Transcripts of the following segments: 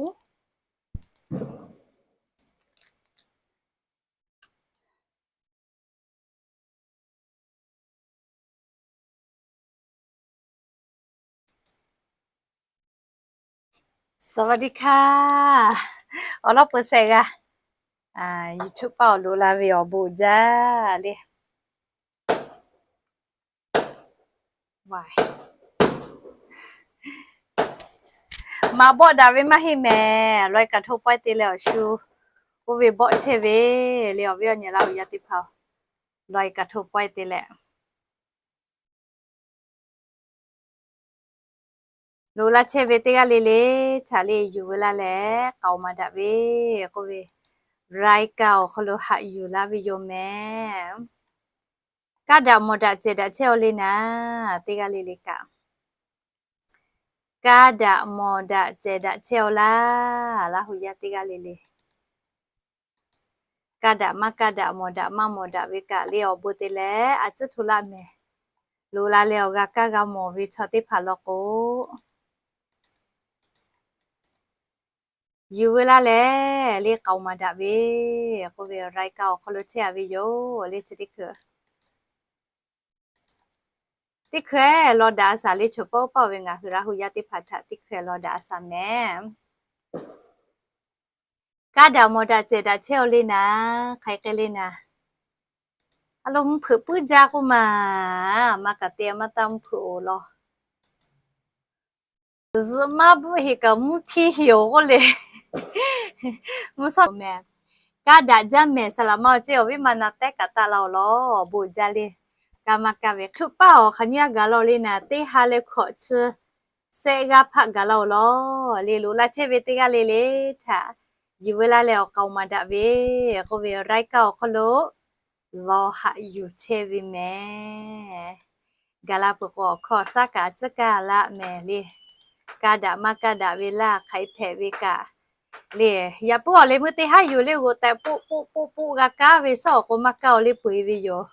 สวัสดีค่ะ Awˬ lawn peu sehꞈ g'a, YouTube paˆ awˬ loꞈ la ve awˬ bon jaˇ le. Maꞈ bawˆ daꞈ ve maˇ heˆ mehˍ. Lawˬ-e kaꞈ hto pawehˇ te leh awˬ shu oˇ ve bawˆ chehˇ ve le. Awˬ viˉ awˬ nyi laˇ hui yaˇ teˇ hpaˍ, lawˬ-e kaꞈ hto pawehˇ te leh loꞈ la chehˇ ve teˇ g'aˇ le le htaꞈ le yuˬ veu laˇ leh k'aoˍ maˍ daꞈ ve k'oˆ ve, รายการ awˬ hk'aw lo haꞈ yuˬ laˇ ve yoˬ mehˍ. Kaˇ daꞈ mawˬ daꞈ cehˬ daꞈ chehˇ-aw le naˍ, teˇ g'aˇ le le kaꞈ kaˇ daꞈ mawˬ daꞈ cehˬ daꞈ chehˇ-aw laˇ. Laˇ hui yaˇ teˇ g'aˇ le le kaˇ daꞈ maˇ kaˇ daꞈ, mawˬ daꞈ maˇ mawˬ daꞈ ve kaꞈ le awˬ bon te leh a ciˉ hto laˇ mehˍ. Loꞈ la leh awˬ g'a kaˇ g'a mawˬ ve chaw teˇ hpaˍ law k'o, yuˬ veu laˇ leh le k'aoˍ maˍ daꞈ ve k'oˆ ve, รายการ awˬ hk'aw lo chehˇ-a ve yoˬ le. Chi teˇ hkui teˇ hkui-eˬ lawˬ daꞈ a shaˍ le, choˬ pawˆ paˆ-oˬ ve ngaˬ hui Laˇ hu yaˇ teˇ hpaˍ htaꞈ teˇ hkui-eˬ lawˬ daꞈ a shaˍ mehˍ. Kaˇ daꞈ mawˬ daꞈ cehˬ daꞈ chehˇ-aw le naˍ, hk'aˬ hk'e le naˍ. A lo mvuhˇ hpeuꞈ puiˉ jaˇ k'oˆ maˬ, maˇ kaꞈ te maˇ taˇ mvuhˇ hpeuꞈ-oˬ law. Zuhꞈ maˇ bvuhˆ heˍ kaꞈ mvuhˇ htiˇ heˍ-oˬ k'oˆ le. Mvuhˇ shaˉ mehˍ. Kaˇ daꞈ jaˇ mehˍ, saˍ laꞈ ma awˬ ceˇ awˬ viˉ ma na tehˉ kaꞈ taˆ la-oˬ law, bon jaˇ le. Kaˇ maˇ kaˇ ve hk'uˆ paˆ awˬ hk'aˬ nyiˇ g'aˇ gaˬ la-oˬ le naˍ, teˇ ha leh hkawꞈ chi sehˆ g'aˇ hpaˆ gaˬ la-oˬ law. Le loꞈ la chehˇ ve teˇ g'aˇ le le htaꞈ yuˬ veu laˇ leh awˬ k'aoˍ maˍ daꞈ ve k'oˆ ve, รายการ awˬ hk'aw lo lawˬ haꞈ yuˬ chehˇ ve mehˍ. Gaˬ la peuˬ k'o awˬ hkawˇ shaˉ kaꞈ a ciˉ kaˇ laˇ mehˍ le. Kaˇ daꞈ maˇ kaˇ daꞈ ve laˇ, hk'aˬ hk'e hpehꞈ ve kaꞈ le. Yaꞈ puiˉ awˬ leh meuˇ teˇ haˉ yuˬ le g'oꞈ tehꞈ poˆ poˆ poˆ poˆ g'a kaˉ ve, shaˉ awˬ k'o maˇ kaˇ-oˬ le peu-eˬ ve yoˬ.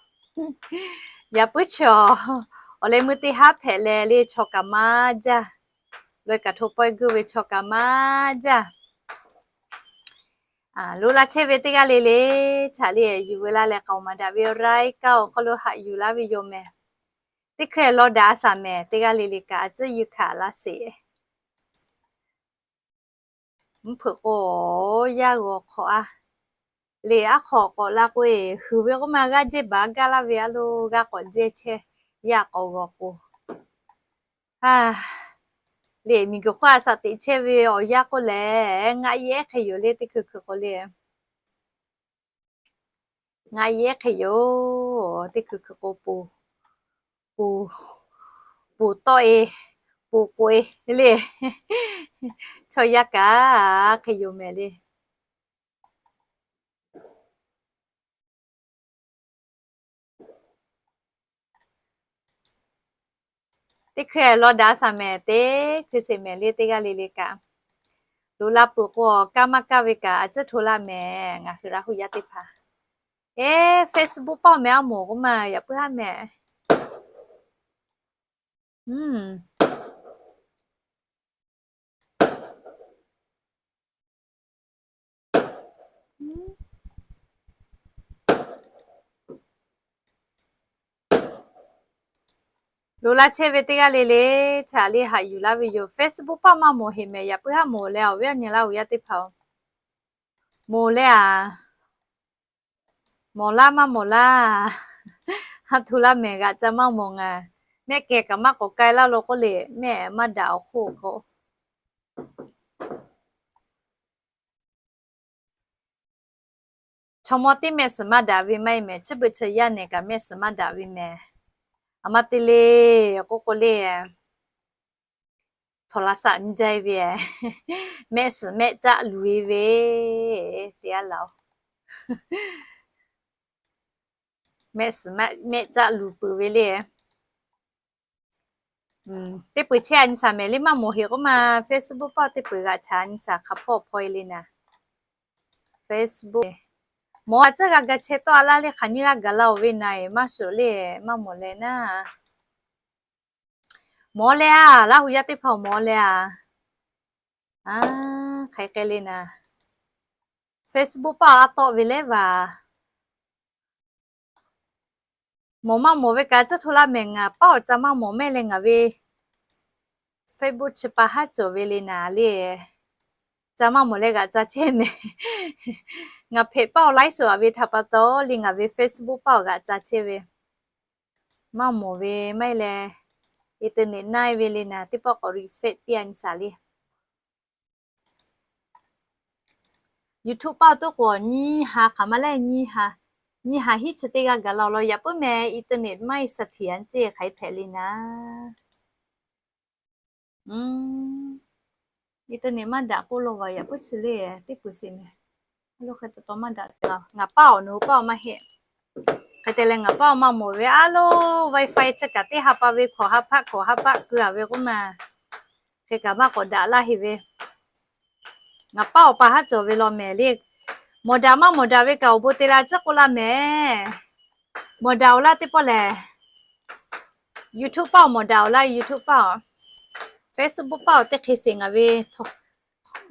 Yaꞈ puiˉ chi awˬ leh meuˇ teˇ haˉ hpehꞈ leh le chaw kaꞈ maˇ jaˇ. Lawˬ-e kaꞈ hto pawehˇ guˇ ve chaw kaꞈ maˇ jaˇ. Loꞈ la chehˇ ve teˇ g'aˇ le le htaꞈ le yuˬ veu laˇ leh k'aoˍ maˍ daꞈ ve รายการ awˬ hk'aw lo haꞈ yuˬ laˇ ve yoˬ mehˍ. Teˇ hkui-eˬ lawˬ daꞈ a shaˍ mehˍ, teˇ g'aˇ le le kaꞈ a ciˉ yuˬ hkanˍ laˇ sheˍ. Mvuhˇ hpeuꞈ k'o, yaˇ g'awˬ hk'awꞈ a le, aˉ hk'awꞈ k'awꞈ la k'o-e, huiˍ ve k'oˆ ma g'aˇ jehˇ baˬ gaˇ laˇ ve a lo, g'a k'awꞈ jehˇ chehˇ, yaˇ k'awꞈ g'awˬ k'o. Le miˬguiˬ hk'oˆ a shaꞈ teꞈ chehˇ ve awˬ yanˇ k'oˆ lehˬ, ngaˆ yehˉ hk'e yoˬ le teˇ hkui hkui k'o le. Ngaˆ yehˉ hk'e yoˬ teˇ hkui hkui k'o, poˬ tawˆ-e, poˬ k'oꞈ-e le. Chaw yaˇ kaꞈ hk'e yoˬ mehˍ le. Teˇ hkui lawˬ daꞈ a shaˍ mehˍ, teˇ hkui sheˍ mehˍ le teˇ g'aˇ le le kaꞈ. Loꞈ la peuˬ k'o, kaˇ maˇ kaˇ ve kaꞈ a ciˉ hto laˇ mehˍ, ngaˬ hui Laˇ hu yaˇ teˇ hpaˍ. Eˬ, Facebook paˆ mehˍ a moˍ k'oˆ ma, yaꞈ puiˉ haˉ mehˍ. Loꞈ la chehˇ ve teˇ g'aˇ le le htaꞈ le haꞈ yuˬ laˇ ve yoˬ. Facebook paˆ maˇ mawˬ heˍ mehˍ, yaꞈ puiˉ haˉ mawˬ leh awˬ viˉ awˬ nyi Laˇ hu yaˇ teˇ hpaˍ-oˬ, mawˬ leh a, mawˬ laˇ maˇ mawˬ laˇ, ha hto laˇ mehˍ g'aꞈ ca maˇ mawˬ ngaˬ. Mehˆ kehˬ kaꞈ maˇ k'awꞈ k'ai laˇ lo k'oˆ le, mehˆ maˇ daꞈ awˬ hk'oˆ k'o. Chaw mawˇ teˇ mehˆ suhˍ maˇ daꞈ ve maˇ heˆ mehˍ, chi beuꞈ chi yaˇ nehˬ kaꞈ mehˆ suhˍ maˇ daꞈ ve mehˍ. A ma te le k'oˆ k'o le, htawnˍ la shaꞈ nyi jaˇ ve, mehˆ suhˍ mehˆ caˆ luˬ e ve, te a laˬ-oˬ. Mehˆ suhˍ mehˆ caˆ luˬ peuˬ ve le. Teˇ peuˬ chehˇ a nyi shaˍ mehˍ le, maˇ mawˬ heˍ k'oˆ ma, Facebook paˆ teˇ peuˬ g'aꞈ chaꞈ a nyi shaˍ hk'a hpawˇ hpawˇ e le naˍ. Facebook mawˬ a ciˉ g'a ga chehˇ tawˆ a laˇ le, hk'aˬ nyiˇ g'aˇ gaˬ la-oˬ ve naˍ eˬ, maˇ shuˍ le, maˇ mawˬ leh naˉ. Mawˬ leh a, Laˇ hu yaˇ teˇ hpaˍ mawˬ leh a. A, hk'e k'ai le naˍ. Facebook paˆ a tawˆ ve leh vaˬ. Mawˬ maˇ mawˬ ve kaꞈ tcuhˉ hto laˇ mehˍ. Ngaˬ paˆ awˬ ca maˇ mawˬ mehˆ leh ngaˬ ve Facebook chi pa haˉ cawˬ ve le naˍ le. Ca maˇ mawˬ leh g'aꞈ ca chehˇ mehˍ. Ngaˬ hpeꞈ paˆ awˬ laiˉ suhˍ a ve htaꞈ pa taw le ngaˬ ve Facebook paˆ awˬ g'aꞈ ca chehˇ ve. Maˇ mawˬ ve maˇ heˆ leh, internet naiˇ ve le naˍ teˇ pawˆ k'awꞈ refresh piˇ a nyi shaˍ le. YouTube paˆ awˬ toˉ k'o nyiˇ ha hk'aˬ ma leh nyiˇ ha, nyiˇ ha hiˉ chi teˇ g'aˇ gaˬ la awˬ lawn yaꞈ puiˉ meh internet maˇ heˆ shaˍ htiꞈ a nyi ceˇ hk'aˬ hk'e hpehꞈ le naˍ. Internet maˇ daꞈ k'oˆ lo vaˬ yaꞈ puiˉ chi le teˇ peuˬ sheˍ meh. Lo hk'e taw taw maˇ daꞈ te la. Ngaˬ paˆ awˬ nawˬ hui paˆ awˬ maˇ heˆ. Hk'e te leh ngaˬ paˆ awˬ maˇ mawˬ ve a lo, WiFi chi kaꞈ teˇ ha pa ve hkawꞈ ha hpaˆ hkawꞈ ha hpaˆ keu a ve k'oˆ ma. Hk'e kaꞈ maˇ k'awꞈ daꞈ laˇ heˍ ve. Ngaˬ paˆ awˬ pa haˉ cawˬ ve law mehˍ le. Mawˬ daꞈ maˇ mawˬ daꞈ ve kaꞈ awˬ bon te la tcuhˉ k'oˆ laˇ mehˍ. Mawˬ daꞈ awˬ laˇ teˇ pawˆ lehˬ, YouTube paˆ awˬ mawˬ daꞈ awˬ laˇ, YouTube paˆ awˬ, Facebook paˆ awˬ teˇ hk'e sheˍ ngaˬ ve,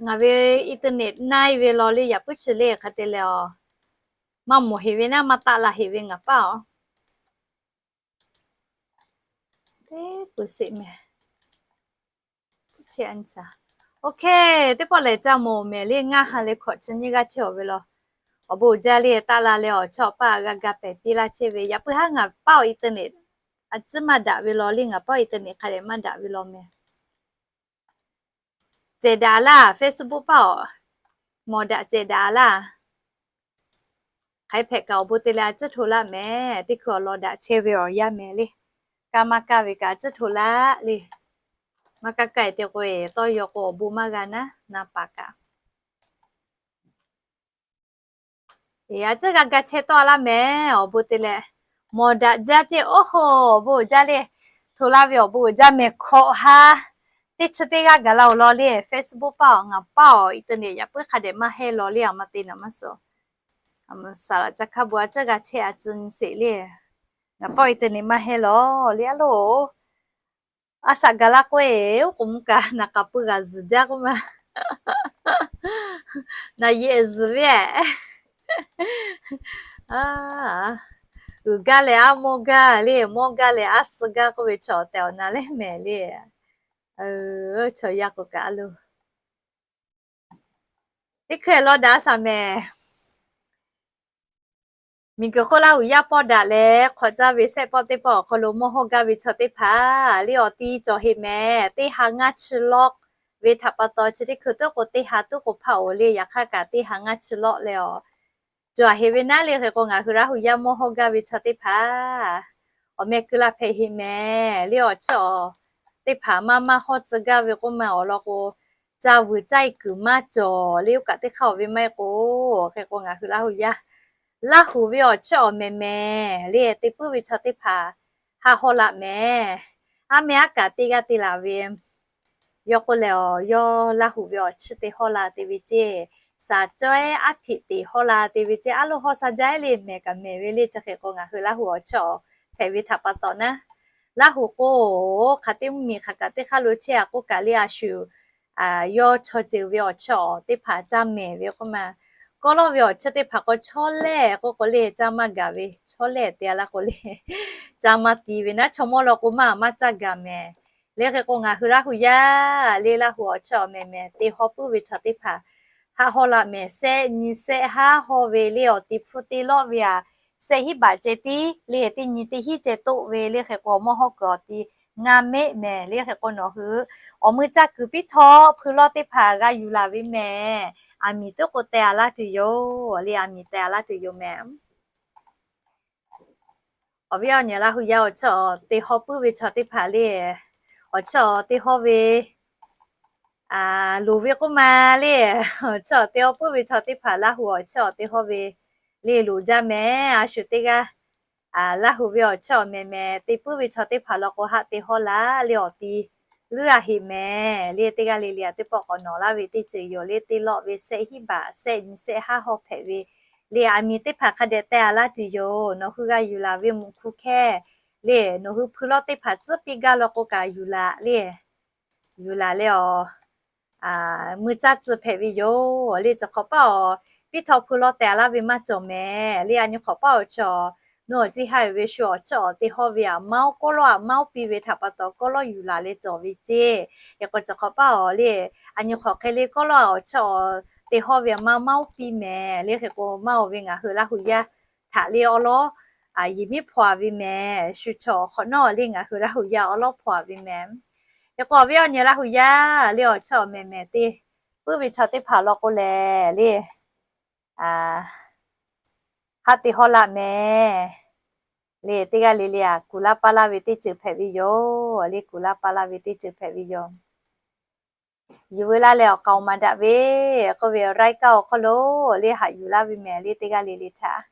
ngaˬ ve internet naiˇ ve law le yaꞈ puiˉ chi le hk'e te leh a, maˇ mawˬ heˍ ve naˉ maˇ taˆ la heˍ ve ngaˬ paˆ awˬ. Teˇ peuˬ sheˍ meh. Chi a nyi shaˍ. OK, teˇ pawˆ lehˬ ca mawˬ mehˍ le ngaˇ ha leh hkawꞈ chi nyiˇ g'aˇ chehˇ awˬ ve law. Awˬ bon uiˍ jaˇ le taˆ la leh awˬ chawˇ awˬ paˆ g'a ga pehˍ piˇ laˇ chehˇ ve yaꞈ puiˉ haˉ ngaˬ paˆ awˬ internet a ciˉ maˇ daꞈ ve law le ngaˬ paˆ awˬ internet hk'a dehꞈ maˇ daꞈ ve law meh. Cehˬ daꞈ laˇ Facebook paˆ awˬ. Mawˬ daꞈ cehˬ daꞈ laˇ. Hk'aˬ hpehꞈ kaꞈ awˬ bon te leh a ciˉ hto laˇ mehˍ. Teˇ hkui awˬ lawn daꞈ chehˇ ve awˬ yanˇ mehˍ le. Kaˇ maˇ kaˇ ve kaꞈ a ciˉ hto laˇ le. Maˇ kaˇ kaˇ te k'o tawˇ yaw k'o awˬ bon maˇ g'a naˉ na paˍ kaꞈ. A ciˉ g'a ga chehˇ tawˆ laˇ mehˍ awˬ bon te leh. Mawˬ daꞈ jaˇ ceˇ oˇ hoꞈ awˬ bon uiˍ jaˇ le. Hto laˇ ve awˬ bon uiˍ jaˇ mehˍ hkawꞈ ha. Teˇ chi teˇ g'aˇ gaˬ la awˬ lawn le Facebook paˆ awˬ ngaˬ paˆ awˬ internet yaꞈ puiˉ hk'a dehꞈ maˇ heˆ law le a ma te naˍ maˇ suh. Saˍ laꞈ ca hkaˇ bon a ciˉ g'a chehˇ a ciˉ nyi sheˍ le. Ngaˬ paˆ awˬ internet maˇ heˆ law le a loˬ. A shaꞈ gaˬ la k'oˆ e, oˉ k'oˍ mvuhˇ kaꞈ naˍ k'aˍ pui g'a zuhˬ jaˇ k'oˆ ma. Naˍ yehˬ zuhˬ ve. Uiˍ gaˇ lehˬ a mawˇ gaˇ le, mawˇ gaˇ lehˬ a suh gaˇ k'oˆ ve chaw tehˬ awˬ na leh mehˍ le. Chaw yaˇ k'o kaꞈ a loˬ. Teˇ hkui law daꞈ shaˍ mehˍ. Miˬguiˬ hk'oˆ Laˇ huˍ yaˇ pawˆ daꞈ leh hk'awꞈ caˇ ve sehˆ pawˆ teˇ pawˆ awˬ hk'aw lo mawˇ hawˇ gaˇ ve chaw teˇ hpaˍ le awˬ ti cawˬ heˆ mehˍ. Teˇ ha ngaˇ chi lawˆ ve htaꞈ pa taw chi teˇ hkui tuˉ k'o teˇ ha tuˉ k'o hpaˇ oˬ le. Yaꞈ hk'aˇ kaꞈ teˇ ha ngaˇ chi lawˆ leh awˬ cawˬ heˆ ve naˉ le. Hk'e k'o ngaˬ hui Laˇ huˍ yaˇ mawˇ hawˇ gaˇ ve chaw teˇ hpaˍ awˬ meh keu la hpehꞈ heˆ mehˍ le. Awˬ chiˇ awˬ teˇ hpaˍ maˇ maˇ hawˇ tcuh gaˇ ve k'oˆ ma awˬ lawn k'o, ca vuiˬ caˇ e kuiˬ maˇ cawˬ le. Oˇ kaꞈ teˇ hk'aˇ awˬ ve maˇ heˆ k'o, hk'e k'o ngaˬ hui Laˇ huˍ yaˇ, Laˇ huˍ ve awˬ chiˇ awˬ mehˍ mehˍ le te puiˉ ve chaw teˇ hpaˍ haˆ hawˇ laꞈ mehˍ. Aˉ meh aˉ kaꞈ teˇ g'aˇ te laˬ ve yawˇ k'oˆ leh awˬ, yawˇ Laˇ huˍ ve awˬ chiˇ te hawˇ la te ve ceˇ, shaˍ cawehˉ aˉ hpiꞈ teꞈ hawˇ la te ve ceˇ, aˉ loˇ hawˇ sha jaˇ le mehˍ kaꞈ mehˍ ve le. Chi hk'e k'o ngaˬ hui Laˇ huˍ awˬ chiˇ awˬ hpehꞈ ve htaꞈ pa taw naˉ, Laˇ huˍ k'o hk'aˬ teˇ mvuhˇmiˬ hk'aˬ kaꞈ teˇ hk'aˇ lo chehˇ a k'oˆ kaꞈ le a shu yawˇ chaw ceuˬ ve awˬ chiˇ awˬ teˇ hpaˍ caˇ mehˍ ve k'oˆ ma. Kawˇ lawˇ ve awˬ chiˇ teˇ hpaˍ k'o chaw lehˬ k'oˆ k'o le caˇ maˇ gaˬ ve, chaw lehˬ te a laˇ k'o le caˇ maˇ ti ve naˉ, chaw mawˇ law k'o maˇ maˇ caˇ gaˬ mehˍ. Le hk'e k'o ngaˬ hui Laˇ huˍ yaˇ le Laˇ huˍ awˬ chiˇ awˬ mehˍ mehˍ te hawˇ puiˉ ve chaw teˇ hpaˍ haˆ hawˇ laꞈ mehˍ. Sehˆ nyi sehˆ haˉ hawˇ ve le awˬ ti hpfuhˇ teˇ lawˆ ve a, sehˆ hiˉ baꞈ ceh tiˉ le teˇ nyi teˇ hiˉ ceh toˆ ve le hk'e k'o mawˇ hawˇ kuiˬ awˬ ti ngaˇ meˆ mehˍ. Le hk'e k'o nawˬ hui awˬ mui caˇ kuiˬ piˇ htawˇ hpui lawˇ teˇ hpaˍ g'a yuˬ laˬ ve mehˍ. Aˬ miˍ tuˉ k'o teh a laˇ tuˬ yoˬ le, aˬ miˍ teh a laˇ tuˬ yoˬ mehˍ. Awˬ viˉ awˬ nyi Laˇ huˍ yaˇ awˬ chiˇ awˬ te hawˇ puiˉ ve chaw teˇ hpaˍ le, awˬ chiˇ awˬ te hawˇ ve loˍ ve k'oˆ ma le, awˬ chiˇ awˬ te hawˇ puiˉ ve chaw teˇ hpaˍ Laˇ huˍ awˬ chiˇ awˬ te hawˇ ve le loˍ jaˇ mehˍ. A shu teˇ g'aˇ Laˇ huˍ ve awˬ chiˇ awˬ mehˍ mehˍ te puiˉ ve chaw teˇ hpaˍ law k'o haˆ te hawˇ laˇ le awˬ ti leuˉ a heˆ mehˍ. Le teˇ g'aˇ le le a teˇ pawˆ k'awꞈ nawˬ laˇ ve teˇ ceuˬ yoˬ le. Teˇ lawˆ ve sehˆ hiˉ baꞈ sehˆ nyi sehˆ haˉ hawˇ hpehꞈ ve le aˬ miˍ teˇ hpaˍ hk'a dehꞈ teh a laˇ tuˬ yoˬ. Nawˬ hui g'a yuˬ laˬ ve mvuhˇ hku hkehˇ le nawˬ hui hpui lawˇ teˇ hpaˍ tcuhˉ piˇ gaˇ law k'o kaꞈ yuˬ laˬ le, yuˬ laˬ le awˬ mui caˇ tcuh hpehꞈ ve yoˬ le. Cawˬ hk'awꞈ paˇ awˬ, piˇ htaw hpu lawˇ tehˬ laˇ ve maˇ cawˬ mehˍ le. A nyi hk'awꞈ paˇ awˬ chi awˬ, nawˬ awˬ ciˇ ha uiˍ ve shu awˬ chiˇ awˬ te hawˇ ve aˬ maˇ oˇ kawˇ lawˇ aˬ maˇ oˇ piˇ ve htaꞈ pa taw kawˇ lawˇ yuˬ laˬ leh cawˬ ve ceˇ. Hk'e k'o cawˬ hk'awꞈ paˇ awˬ le, a nyi hk'awꞈ hk'e le kawˇ lawˇ awˬ chiˇ awˬ te hawˇ ve aˬ maˇ maˇ oˇ piˇ mehˍ le. Hk'e k'o maˇ oˬ ve ngaˬ hui Laˇ hu yaˇ htaꞈ le awˉ lawˉ yehˬ miˉ hpaw ve mehˍ. Shu chaw awˬ hk'awꞈ nawˉ le ngaˬ hui Laˇ hu yaˇ awˉ lawˉ hpaw ve mehˍ. Hk'e k'o awˬ viˉ awˬ nyi Laˇ hu yaˇ le awˬ chiˇ awˬ mehˍ mehˍ te puiˉ ve chaw teˇ hpaˍ law k'o lehˬ le, haˉ te hawˇ laˆ mehˍ le. Teˇ g'aˇ le le aˬ kuˬ laˇ paˇ laˇ ve teˇ ceuˬ hpehꞈ ve yoˬ le. Kuˬ laˇ paˇ laˇ ve teˇ ceuˬ hpehꞈ ve yoˬ. Yuˬ veu laˇ leh awˬ k'aoˍ maˍ daꞈ ve k'oˆ ve รายการ awˬ hk'aw lo le haꞈ yuˬ laˇ ve mehˍ le. Teˇ g'aˇ le le htaꞈ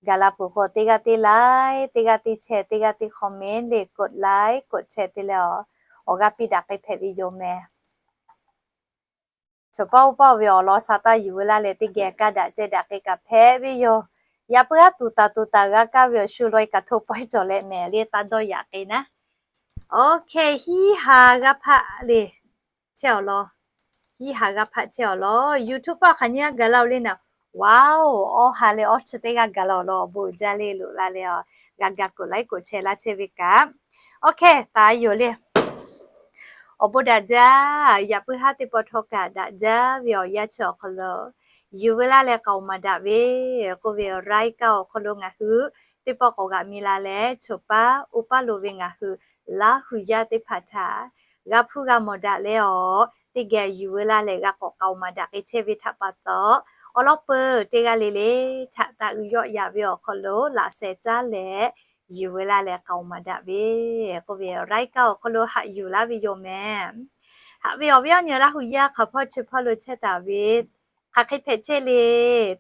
gaˬ la peuˬ k'o teˇ g'aˇ teˇ like, teˇ g'aˇ teˇ share, teˇ g'aˇ teˇ comment le กดไลค์ กดแชร์ te leh awˬ, awˬ g'aˇ piˇ daꞈ k'ai hpehꞈ ve yoˬ mehˍ. Cawˬ paˇ oˇ paˇ ve awˬ lawn sha taˇ yuˬ veu laˇ leh teˇ geh kaˇ daꞈ ceh daꞈ k'ai kaꞈ hpehꞈ ve yoˬ. Yaꞈ puiˉ haˉ tuˬ taˍ tuˬ taˍ g'a kaˇ ve awˬ shu law e kaꞈ hto pawehˇ cawˬ leh mehˍ le taˇ dawˇ yaꞈ k'ai naˉ. Oˇ hk'e hiˉ ha g'aˇ hpaˆ le chehˇ awˬ lawn, hiˉ ha g'aˇ hpaˆ chehˇ awˬ lawn YouTube paˆ hk'aˬ nyi g'a gaˬ la-o le naˍ. Wow, awˇ ha leh awˇ chi teˇ g'aˇ gaˬ la awˬ lawn awˬ bon jaˇ le loꞈ la leh a, g'a ga กดไลค์ กดแชร์ laˇ chehˇ ve kaꞈ. Oˇ hk'e taˍ yoˬ le. Awˬ bon daꞈ jaˇ. Yaꞈ puiˉ haˉ teˇ pawˆ htawˇ kaꞈ daꞈ jaˇ ve awˬ yanˇ chi awˬ hk'aw lo yuˬ veu laˇ leh k'aoˍ maˍ daꞈ ve k'oˆ ve รายการ awˬ hk'aw lo ngaˬ hui teˇ pawˆ k'awꞈ g'aꞈ mi la leh cawˬ paˇ oˇ paˇ lo ve ngaˬ hui Laˇ hu yaˇ teˇ hpaˍ htaꞈ g'a hpuˇ g'a mawˬ daꞈ leh awˬ teˇ geh yuˬ veu laˇ leh g'a k'awꞈ k'aoˍ maˍ daꞈ k'ai chehˇ ve htaꞈ pa taw, awˬ lawn peuˬ teˇ g'aˇ le le htaꞈ taꞈ uiˍ yawˆ yaꞈ ve awˬ hk'aw lo laꞈ sheh caˉ leh yuˬ veu laˇ leh k'aoˍ maˍ daꞈ ve k'oˆ ve รายการ awˬ hk'aw lo haꞈ yuˬ laˇ ve yoˬ mehˍ. Haꞈ ve awˬ viˉ awˬ nyi Laˇ hu yaˇ hk'aˬ hpawˇ chi hpawˇ lo chehˇ taˍ ve hk'aˬ hk'e hpehꞈ chehˇ le.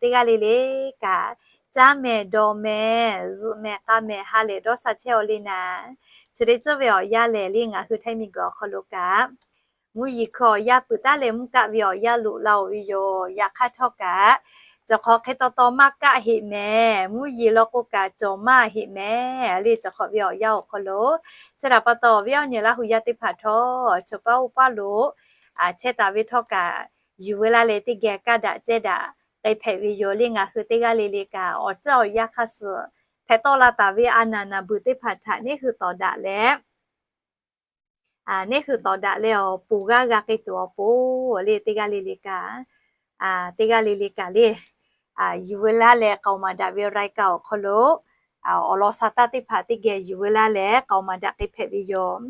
Teˇ g'aˇ le le kaꞈ caˇ mehˍ dawˬ mehˍ zuhꞈ mehˍ k'a mehˍ ha lehˬ dawˇ sha chehˇ aw le naˍ. Chi teˇ ceuˬ ve awˬ yanˇ lehˬ le ngaˬ hui Htaiˇ miˬguiˬ awˬ hk'aw lo kaꞈ mvuhˇ yeˬ hkui awˬ yanˇ peuˬ taˉ leh mvuhˇ kaˆ ve awˬ yanˇ loꞈ la-oˬ ve yoˬ. Yaꞈ hk'aˇ htawˇ kaꞈ cawˬ hk'awꞈ hk'e taw taw maˇ kaˆ heꞈ mehˍ. Mvuhˇ yeˬ law k'o kaꞈ cawˬ maˇ heꞈ mehˍ le. Cawˬ hk'awꞈ ve awˬ yanˇ awˬ hk'aw lo chi htaꞈ pa taw awˬ viˉ awˬ nyi Laˇ hu yaˇ teˇ hpaˍ htawˇ cawˬ paˇ oˇ paˇ lo chehˇ taˍ ve htawˇ kaꞈ yuˬ veu laˇ leh teˇ geh kaˇ daꞈ ceh daꞈ k'ai hpehꞈ ve yoˬ le. Ngaˬ hui teˇ g'aˇ le le kaꞈ awˬ ceuˬ awˬ yanˇ hk'aˇ suh hpehꞈ tawˆ la taˍ ve a naˍ naˍ beuˬ teˇ hpaˍ htaꞈ neˇ hui tawˍ daꞈ leh neˇ hui tawˍ daꞈ leh awˬ ponˬ g'aˇ g'a k'ai tuˬ awˬ pon le teˇ g'aˇ le le kaꞈ, teˇ g'aˇ le le kaꞈ le yuˬ veu laˇ leh k'aoˍ maˍ daꞈ ve รายการ awˬ hk'aw lo awˬ lawn sha taˇ teˇ hpaˍ teˇ geh yuˬ veu laˇ leh k'aoˍ maˍ daꞈ k'ai hpehꞈ ve yoˬ.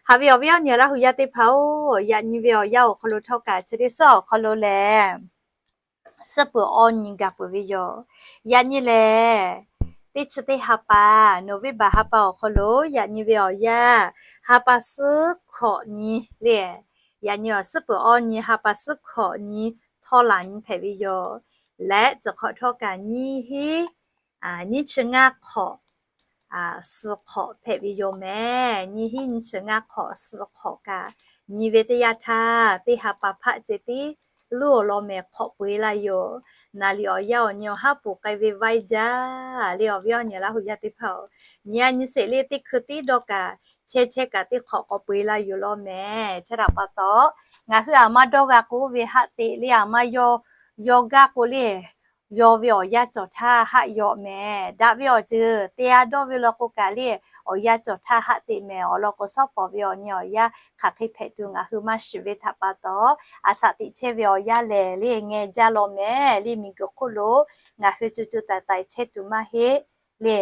Haꞈ ve awˬ viˉ awˬ nyi Laˇ hu yaˇ teˇ hpaˍ-oˬ, yaꞈ nyi ve awˬ yanˇ awˬ hk'aw lo htawˇ kaꞈ chi teˇ suhˉ awˬ hk'aw lo lehˬ suhˉ peuˬ awˇ nyi gaˬ peuˬ ve yoˬ. Yaꞈ nyi lehˬ teˇ chi teˇ ha pa, November ha pa awˬ hk'aw lo yaꞈ nyi ve awˬ yanˇ ha pa suhˉ hkawꞈ nyi le. Yaꞈ nyi awˬ suhˉ peuˬ awˇ nyi ha pa suhˉ hkawꞈ nyi htawˇ laˬ nyi hpehꞈ ve yoˬ. Leh cawˬ hk'awꞈ htawˇ kaꞈ nyiˇ hinˉ nyiˇ chi ngaˇ hk'awꞈ suh hk'awꞈ hpehꞈ ve yoˬ mehˍ. Nyiˇ hinˉ nyiˇ chi ngaˇ hk'awꞈ suh hk'awꞈ kaꞈ nyi ve teˇ yanˇ htaˇ teˇ ha pa hpaˆ ceh tiˉ luˇ awˬ lawn mehˍ hk'awꞈ peu-e laˇ yoˬ. Naˍ liꞈ awˬ yanˇ awˬ nyi awˬ haˉ poˬ k'ai ve vaiˇ jaˇ le awˬ viˉ awˬ nyi Laˇ hu yaˇ teˇ hpaˍ-oˬ, nyi a nyi sheˍ le teˇ hkui tiˉ dawˇ kaꞈ chehˇ chehˇ kaꞈ teˇ hk'awꞈ k'awꞈ peu-e laˇ yoˬ law mehˍ. Chi htaꞈ pa taw ngaˬ hui aˬ maˇ dawˇ g'a k'oˆ ve haˆ teꞈ le aˬ maˇ yaw, yaw gaˇ k'o le yaw ve awˬ yanˇ cawˬ htaˇ haˆ yaw mehˍ. Daꞈ ve awˬ ceuˬ te a dawˇ ve law k'o kaꞈ le awˬ yanˇ cawˬ htaˇ haˆ teꞈ mehˍ. Awˬ lawn k'o shawˉ pawˍ ve awˬ nyi awˬ yanˇ hk'aˬ hk'e hpehꞈ tuˬ ngaˬ hui maˇ shiˍ ve htaꞈ pa taw, aˬ shaꞈ teꞈ chehˇ ve awˬ yanˇ lehˬ le ngeh jaˇ law mehˍ le. Miˬguiˬ hk'oˆ lo ngaˬ hui co co taiˍ taiˍ chehˇ tuˬ maˇ heˆ le.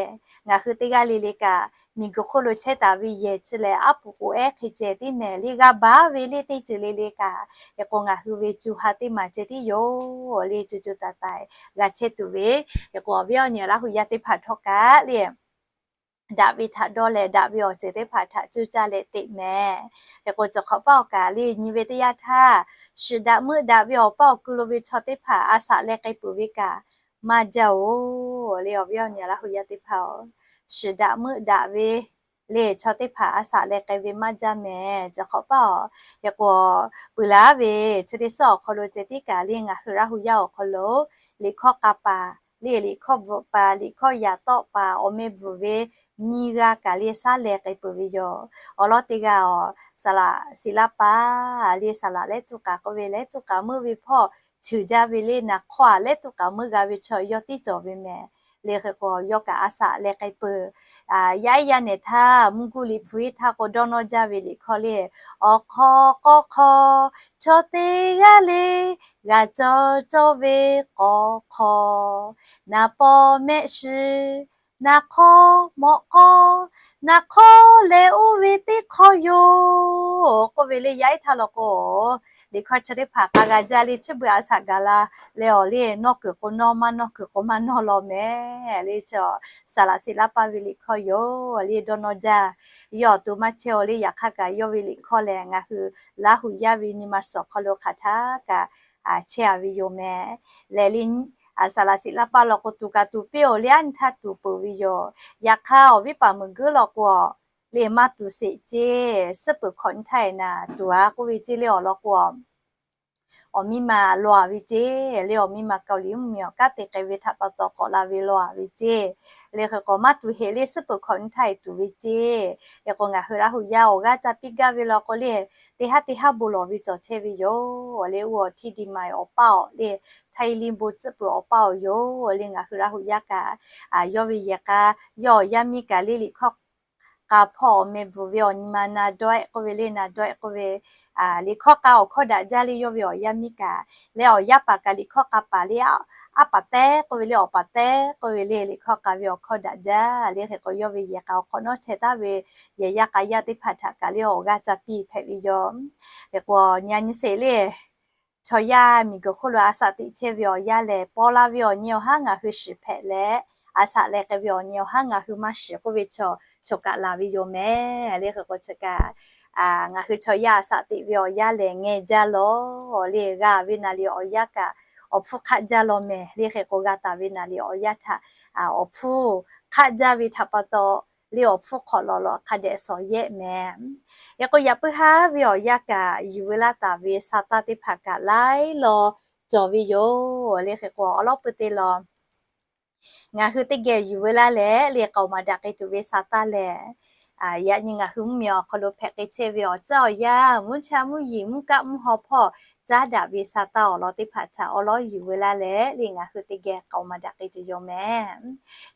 Ngaˬ hui teˇ g'aˇ le le kaꞈ miˬguiˬ hk'oˆ lo chehˇ taˍ ve yehˬ chi lehˬ aˉ poꞈ k'oꞈ ehˉ hk'e ceh tiˉ mehˍ le. G'a baˬ ve le teˇ ceuˬ le le kaꞈ hk'e k'o ngaˬ hui ve co ha teˇ maˬ ceh tiˉ yoˬ le. Co co taiˍ taiˍ g'a chehˇ tuˬ ve hk'e k'o awˬ viˉ awˬ nyi Laˇ hu yaˇ teˇ hpaˍ htawˇ kaꞈ le daꞈ ve htaꞈ dawˇ leh daꞈ ve awˬ ceuˬ teˇ hpaˍ htaꞈ cuˇ caˇ leh teꞈ mehˍ. Hk'e k'o cawˬ hk'awꞈ paˇ awˬ kaꞈ le nyi ve teˇ yanˇ htaˇ, shiˍ daꞈ meuˆ daꞈ ve awˬ paˇ awˬ ku lo ve chaw teˇ hpaˍ aˬ shaꞈ leh k'ai peuˬ ve kaꞈ maˇ jaˇ-oˬ le awˬ viˉ awˬ nyi Laˇ hu yaˇ teˇ hpaˍ-oˬ. Shiˍ daꞈ meuˆ daꞈ ve le chaw teˇ hpaˍ aˬ shaꞈ leh k'ai ve maˇ jaˇ mehˍ. Cawˬ hk'awꞈ paˇ-oˬ, hk'e k'o peuˬ laˬ ve chi teˇ suhˉ awˬ hk'aw lo ceh tiˉ kaꞈ le ngaˬ hui Laˇ hu yaˇ awˬ hk'aw lo liꞈ hkawˇ k'a paˍ le liꞈ hkawˇ bvuhꞈ paˍ liꞈ hkawˇ yaꞈ tawˆ paˍ awˬ meh bvuhꞈ ve nyiˇ g'aˇ kaꞈ le saˉ leh k'ai peuˬ ve yoˬ. Awˬ lawn teˇ g'aˇ awˬ, saˍ laꞈ siˍ laˇ paˍ le, saˍ laꞈ lehˉ tuˬ k'aˍ k'oˆ ve lehˉ tuˬ k'aˍ meuˇ ve hpawˇ ceuˬ jaˇ ve le, naˍ hk'awˇ a lehˉ tuˬ k'aˍ meuˇ g'a ve chaw yawˇ tiˉ cawˬ ve mehˍ. Le hk'e k'o yawˇ kaꞈ a saꞈ leh k'ai peuˬ. Yaˇ iˉ yaˇ nehˬ htaˇ mvuhˇ guˇ liꞈ hpu iˉ htaˇ k'o dawˇ nawˇ jaˇ ve liꞈ hkawˇ le, awˬ hk'aw k'awˇ hk'aw chaw teˇ g'aˇ le, g'a cawˇ cawˇ ve k'awˇ hk'aw, naˍ paw mehˆ shiˍ, naˍ hk'aw mawꞈ k'aw, naˍ hk'aw leh oˇ ve teˇ hk'aw yoˬ k'oˆ ve le. Yaˇ iˉ htaˇ law k'o, liꞈ hkawˇ chi teˇ hpaˍ k'a g'a jaˇ le, chi beuꞈ a saꞈ gaˬ la leh awˬ le, nawˇ kuiˬ k'o nawˇ, maˇ nawˇ kuiˬ k'o maˇ nawˇ law mehˍ le. Chi saˍ laꞈ siˍ laˇ paˍ ve liꞈ hkawˇ yoˬ le, dawˇ nawˇ jaˇ. Yawˇ awˬ to maˇ chehˇ a le, yaꞈ hk'aˇ kaꞈ yawˇ ve liꞈ hkawˇ lehˬ ngaˬ hui Laˇ huˍ yaˇ ve nyi ma suhˍ awˬ hk'aw lo hk'aˬ htaˇ kaꞈ chehˇ a ve yoˬ mehˍ. Lehˬ le, saˍ laꞈ siˍ laˇ paˍ law k'o tuˬ kaꞈ tuˬ piˇ-oˬ le, a nyi htaˇ tuˬ peuˬ ve yoˬ. Yaꞈ hk'aˇ awˬ viˉ paˍ meuˬ guiˇ law k'o, le maˇ tuˬ sheˍ ceˇ, suhˉ peuˬ hkawꞈ nyi htaˇ eˬ naˍ tuˬ a k'oˆ ve ceˇ le awˬ lawn k'o, awˬ miˇ ma law a ve ceˇ le, awˬ miˇ ma Kaoˍliˍ mvuhˇmiˬ awˬ kanˉ te k'ai ve htaꞈ pa taw k'awꞈ la ve law a ve ceˇ. Le hk'e k'o maˇ tuˬ heˍ le, suhˉ peuˬ hkawꞈ nyi htaˇ eˬ tuˬ ve ceˇ. Hk'e k'o ngaˬ hui Laˇ huˍ yaˇ awˬ g'aˇ ca piˇ gaˇ ve law k'o le, teˇ haˉ teˇ haˉ bon lawˬ ve cawˬ chehˇ ve yoˬ le. Uˇ awˬ htiˇ di ma awˬ paˇ awˬ le, Htaiˇ liˇ bon tcuhˆ peuˬ awˬ paˇ awˬ yoˬ le. Ngaˬ hui Laˇ huˍ yaˇ kaꞈ yawˇ ve yehˬ k'a, yawˇ awˬ yaˇ miˇ kaꞈ le liꞈ hkawˇ k'a hpawˇ awˬ meh bvuhˬ ve awˬ nyi ma na dawˆ-ehˆ k'oˆ ve le, na dawˆ-ehˆ k'oˆ ve, liꞈ hkawˇ k'a awˬ hkawˇ daꞈ jaˇ le yawˇ ve awˬ yaˇ miˇ kaꞈ. Leh awˬ yaˇ paˍ kaꞈ liꞈ hkawˇ k'a paˍ le, aˉ paˍ tehˉ k'oˆ ve le, awˬ paˍ tehˉ k'oˆ ve le, liꞈ hkawˇ k'a ve awˬ hkawˇ daꞈ jaˇ le. Hk'e k'o yawˇ ve yehˬ k'a awˬ hk'awꞈ nawˉ chehˇ taˍ ve yehˬ yaˇ k'a yaˇ teˇ hpaˍ htaꞈ kaꞈ le awˬ g'aˇ ca piˇ hpehꞈ ve yoˬ. Hk'e k'o nyi a nyi sheˍ le, chaw yaˇ miˬ guiˬ hk'oˆ lo a saꞈ teꞈ chehˇ ve awˬ yanˇ lehˬ, paw la ve awˬ nyi awˬ haˉ ngaˬ hui shiˍ hpehꞈ leh, a saꞈ leh k'ai ve awˬ nyi awˬ haˉ ngaˬ hui maˇ shiˍ k'oˆ ve chaw, choˬ kaꞈ laˬ ve yoˬ mehˍ le. Hk'e k'o chi kaꞈ ngaˬ hui chaw yaˇ a saꞈ teꞈ ve awˬ yanˇ lehˬ ngeh jaˇ lawˬ le, g'a ve naˍ liꞈ awˬ yanˇ kaꞈ awˬ hpfuhˇ hk'aˆ jaˇ law mehˍ le. Hk'e k'o g'a taˍ ve naˍ liꞈ awˬ yanˇ htaꞈ awˬ hpfuhˇ hk'aˆ jaˇ ve htaꞈ pa taw le, awˬ hpfuhˇ hk'awꞈ lawꞈ lawꞈ hk'a dehꞈ shawˍ yehˆ mehˍ. Hk'e k'o yaꞈ puiˉ haˉ ve awˬ yanˇ kaꞈ yuˬ veu laˇ taˍ ve sa taˇ teˇ hpaˍ kaꞈ laiˉ law cawˬ ve yoˬ le. Hk'e k'o awˬ lawˉ pui te law ngaˬ hui teˇ geh yuˬ veu laˇ leh le k'aoˍ maˍ daꞈ k'ai tuˬ ve sa taˇ lehˬ, yaꞈ nyi ngaˬ hui mvuhˇmiˬ awˬ hk'aw lo hpehꞈ k'ai chehˇ ve awˬ caˉ awˬ yanˇ, mvuhˇ cha mvuhˇ yeˬ mvuhˇ kaˆ mvuhˇ haw hpawˇ caˉ daꞈ ve sa taˇ awˬ lawn teˇ hpaˍ htaꞈ awˬ lawˉ yuˬ veu laˇ leh le ngaˬ hui teˇ geh k'aoˍ maˍ daꞈ k'ai tuˬ yoˬ mehˍ.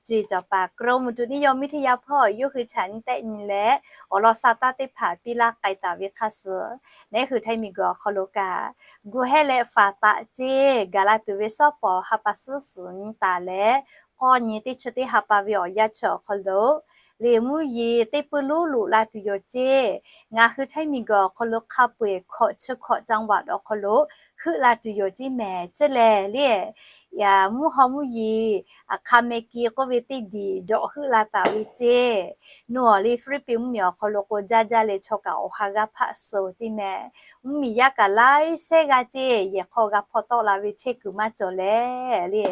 Cuˇ yiˍ cawˬ paˍ กรมอุตุนิยมวิทยา hpawˇ yawˇ hui chaꞈ nyi tehˆ nyi leh awˬ lawn sa taˇ teˇ hpaˍ piˇ laˇ k'ai taˍ ve hk'a suhˍ, neˉ hui Htaiˇ miˬ guiˬ awˬ hk'aw lo kaꞈ gu hehˇ leh faˍ taˍ ceˇ gaˬ la tuˬ ve shawˉ pawˍ ha pa suhˉ suhˍ nyi taˍ leh, k'awˇ nyi teˇ chi teˇ ha pa ve awˬ yanˇ chi awˬ hk'aw lo le mvuhˇ yeˬ teˇ puiˇ luˉ loꞈ la tuˬ yoˬ ceˇ. Ngaˬ hui Htaiˇ miˬ guiˬ awˬ hk'aw lo hk'a peu-eˬ hkawꞈ chi hkawꞈ จังหวัด awˬ hk'aw lo heuˆ la tuˬ yoˬ ceˇ mehˍ. Chi lehˬ le mvuhˇ haw mvuhˇ yeˬ hk'a meh ki k'oˆ ve teˇ diˬ jawꞈ heuˆ la taˍ ve ceˇ. Nawˬ awˬ le Hpiˇliˇpiˆ mvuhˇmiˬ awˬ hk'aw lo k'o jaˇ jaˇ leh chaw kaꞈ awˬ ha g'aˇ hpaˆ suh ceˇ mehˍ. Mvuhˇmiˬ yaˇ kaꞈ laiˉ sehˉ g'aˇ ceˇ yehˬ hk'aw g'a hpaw tawˆ la ve chehˇ kuiˬ maˇ cawˬ leh le,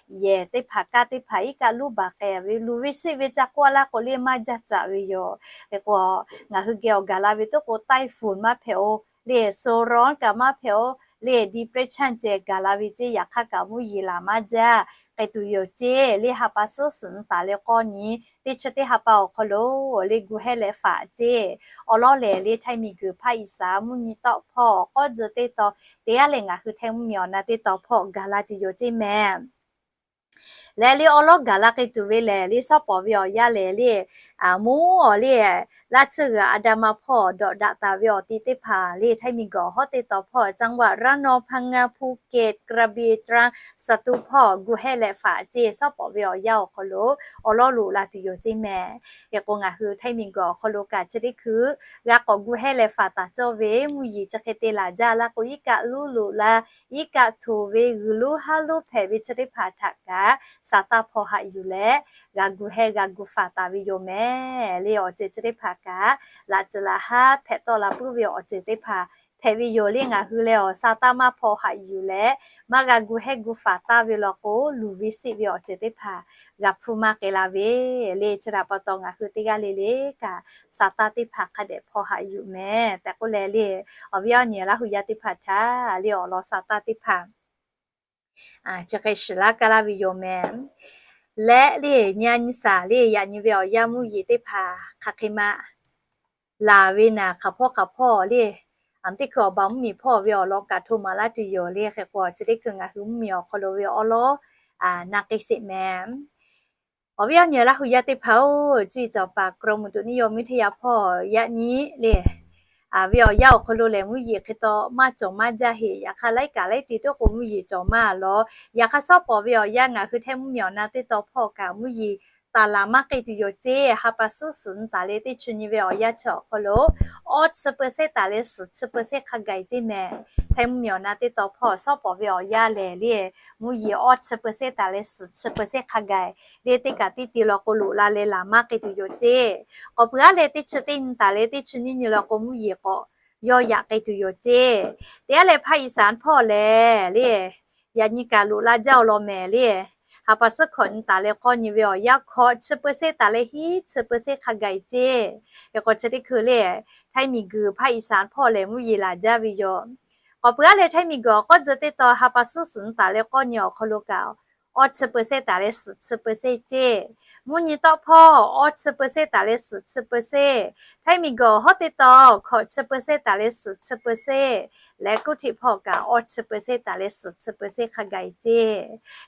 yehˬ teˇ hpaˍ kaˇ teˇ hpaˍ iˉ kaˆ luˉ baˬ k'ai ve luˬ ve siˆ ve ca k'oˆ laˇ k'o le maˇ jaˇ caꞈ ve yoˬ. Hk'e k'o ngaˬ hui geh awˬ gaˬ la ve toˉ k'o ไต้ฝุ่น maˇ hpehꞈ-oˬ le, โซนร้อน kaꞈ maˇ hpehꞈ-oˬ le, depression ceh gaˬ la ve ceˇ. Yaꞈ hk'aˇ kaꞈ mvuhˇ yeˬ laˬ maˇ jaˇ k'ai tuˬ yoˬ ceˇ. Le ha pa suhˉ suhˍ nyi taˍ leh k'awˇ nyi teˇ chi teˇ ha pa awˬ hk'aw lo le gu hehˇ leh faˍ ceˇ. Awˬ lawn lehˬ le Htaiˇ miˬ guiˬ hpaˇ Iˉsaˍ mvuhˇ nyi tawˆ hpawˇ k'awˇ tzuh teˇ taw, teˇ g'aˇ lehˬ ngaˬ hui Htaiˇ mvuhˇmiˬ awˬ na teˇ taw hpawˇ gaˬ la tuˬ yoˬ ceˇ mehˍ. Lehˬ le awˬ lawn gaˬ la k'ai tuˬ ve lehˬ le shawˉ pawˍ ve awˬ yanˇ lehˬ le, mvuhˇ awˬ le laˇ tsuhˇ g'uiˬ a da ma hpawˇ dawꞈ daꞈ taˍ ve awˬ ti teˇ hpaˍ le Htaiˇ miˬ guiˬ awˬ hawˉ teˇ taw hpawˇ จังหวัดระนอง พังงา ภูเก็ต กระบี่ ตรัง สตูล hpawˇ gu hehˇ leh faˍ ceˇ. Shawˉ pawˍ ve awˬ yanˇ awˬ hk'aw lo awˬ lawn loꞈ la tuˬ yoˬ ceˇ mehˍ. Hk'e k'o ngaˬ hui Htaiˇ miˬ guiˬ awˬ hk'aw lo kaꞈ chi teˇ hkui g'a k'awꞈ gu hehˇ leh faˍ taˍ cawˇ ve mvuhˇ yeˬ chi hk'e te laˬ jaˇ laˇ k'o iˉ kaˆ luˉ loꞈ la, iˉ kaˆ htoꞈ ve g'uiˬ luˉ haˉ luˉ hpehꞈ ve chi teˇ hpaˍ htaꞈ kaꞈ sa taˇ hpawˇ haꞈ yuˬ leh g'a gu hehˇ g'a gu faˍ taˍ ve yoˬ mehˍ. Le awˬ ceuˬ chi teˇ hpaˍ kaꞈ laꞈ ceuˬ laꞈ haˉ hpehꞈ tawˆ la puiˉ ve awˬ ceuˬ teˇ hpaˍ hpehꞈ ve yoˬ le. Ngaˬ hui leh awˬ sa taˇ maˇ hpawˇ haꞈ yuˬ leh maˇ g'a gu hehˇ gu faˍ taˇ ve law k'o luˬ ve siˆ ve awˬ ceuˬ teˇ hpaˍ g'a hpfuhˇ maˇ k'ai la ve le. Chi htaꞈ pa taw ngaˬ hui teˇ g'aˇ le le kaꞈ sa taˇ teˇ hpaˍ hk'a dehꞈ hpawˇ haꞈ yuˬ mehˍ tehꞈ k'oˆ leh le awˬ viˉ awˬ nyi Laˇ huˍ yaˇ teˇ hpaˍ htaꞈ le awˬ lawn sa taˇ teˇ hpaˍ chi hk'e shiˍ laˇ kaˇ laˇ ve yoˬ mehˍ. leh le, nyi a nyi saˍ le, yaꞈ nyi ve awˬ yanˇ mvuhˇ yeˬ teˇ hpaˍ hk'aˬ hk'e ma laˬ ve naˍ, hk'aˬ hpawˇ hk'aˬ hpawˇ le, aˬ teˇ hkui awˬ baˬ mvuhˇ miˬ hpawˇ ve awˬ lawn kaꞈ hto maˍ laˇ tuˬ yoˬ le. Hk'e k'o, chi teˇ hkui ngaˬ hui mvuhˇ miˬ awˬ hk'aw lo ve awˉ lawˉ na k'ai sheˍ mehˍ. Awˬ viˉ awˬ nyi Laˇ hu yaˇ teˇ hpaˍ-oˬ, cuˇ yiˍ cawˬ paˍ กรมอุตุนิยมวิทยา hpawˇ yaꞈ nyi le, ve awˬ yanˇ awˬ hk'aw lo lehˬ mvuhˇ yeˬ hk'e taw maˇ cawˬ maˇ jaˇ heˆ. Yaꞈ hk'aˇ laiˉ kaꞈ laiˉ ti tiˉ k'o mvuhˇ yeˬ cawˬ maˇ lawˬ. Yaꞈ hk'aˇ, shawˉ pawˍ ve awˬ yanˇ ngaˬ hui htaiˇ mvuhˇ miˬ awˬ na teˇ taw hpawˇ kaꞈ mvuhˇ yeˬ taˍ laˬ maˇ k'ai tuˬ yoˬ ceˇ. Ha pa suhˉ suhˍ nyi taˍ leh teˇ chi nyi ve awˬ yanˇ chi awˬ hk'aw lo awˇ chi เปอร์เซ็นต์ taˍ leh suhˍ chi เปอร์เซ็นต์ hk'a gaˬ-e ceˇ mehˍ. Htaiˇ mvuhˇ miˬ awˬ na teˇ taw hpawˇ shawˉ pawˍ ve awˬ yanˇ lehˬ le, mvuhˇ yeˬ awˇ chi เปอร์เซ็นต์ taˍ leh suhˍ chi เปอร์เซ็นต์ hk'a gaˬ-e le, teˇ kaꞈ teˇ ti law k'o loꞈ la leh laˬ maˇ k'ai tuˬ yoˬ ceˇ. K'awꞈ peuˬ aˉ leh teˇ chi teˇ nyi taˍ leh teˇ chi nyiˇ nyi law k'o mvuhˇ yeˬ k'awꞈ yawˇ yaꞈ k'ai tuˬ yoˬ ceˇ. Teˇ aˉ leh ภาคอีสาน hpawˇ lehˬ le, yaꞈ nyi kaꞈ loꞈ la jaˇ-oˬ law mehˍ le. Ha pa suhˉ hkawꞈ nyi taˍ leh k'awˇ nyi ve awˬ yanˇ hkawꞈ chi เปอร์เซ็นต์ taˍ leh hiˉ chi เปอร์เซ็นต์ hk'a gaˬ-e ceˇ. Hk'e k'o chi teˇ hkui le, htaiˇ miˬ guiˬ ภาคอีสาน hpawˇ lehˬ mvuhˇ yeˬ laˬ jaˇ ve yoˬ. K'awꞈ peuˬ aˉ leh htaiˇ miˬ guiˬ awˬ k'awˇ tcuh teˇ taw ha pa suhˉ suhˍ nyi taˍ leh k'awˇ nyi awˬ hk'aw lo kaꞈ awˇ chi เปอร์เซ็นต์ taˍ leh suhˍ chi เปอร์เซ็นต์ ceˇ. Mvuhˇ nyi tawˆ hpawˇ awˇ chi เปอร์เซ็นต์ taˍ leh suhˍ chi เปอร์เซ็นต์. Htaiˇ miˬ guiˬ awˬ hawˉ teˇ taw hkawꞈ chi เปอร์เซ็นต์ taˍ leh suhˍ chi เปอร์เซ็นต์. Leh กรุงเทพ hpawˇ kaꞈ awˇ chi เปอร์เซ็นต์ taˍ leh suhˍ chi เปอร์เซ็นต์ hk'a gaˬ-e ceˇ.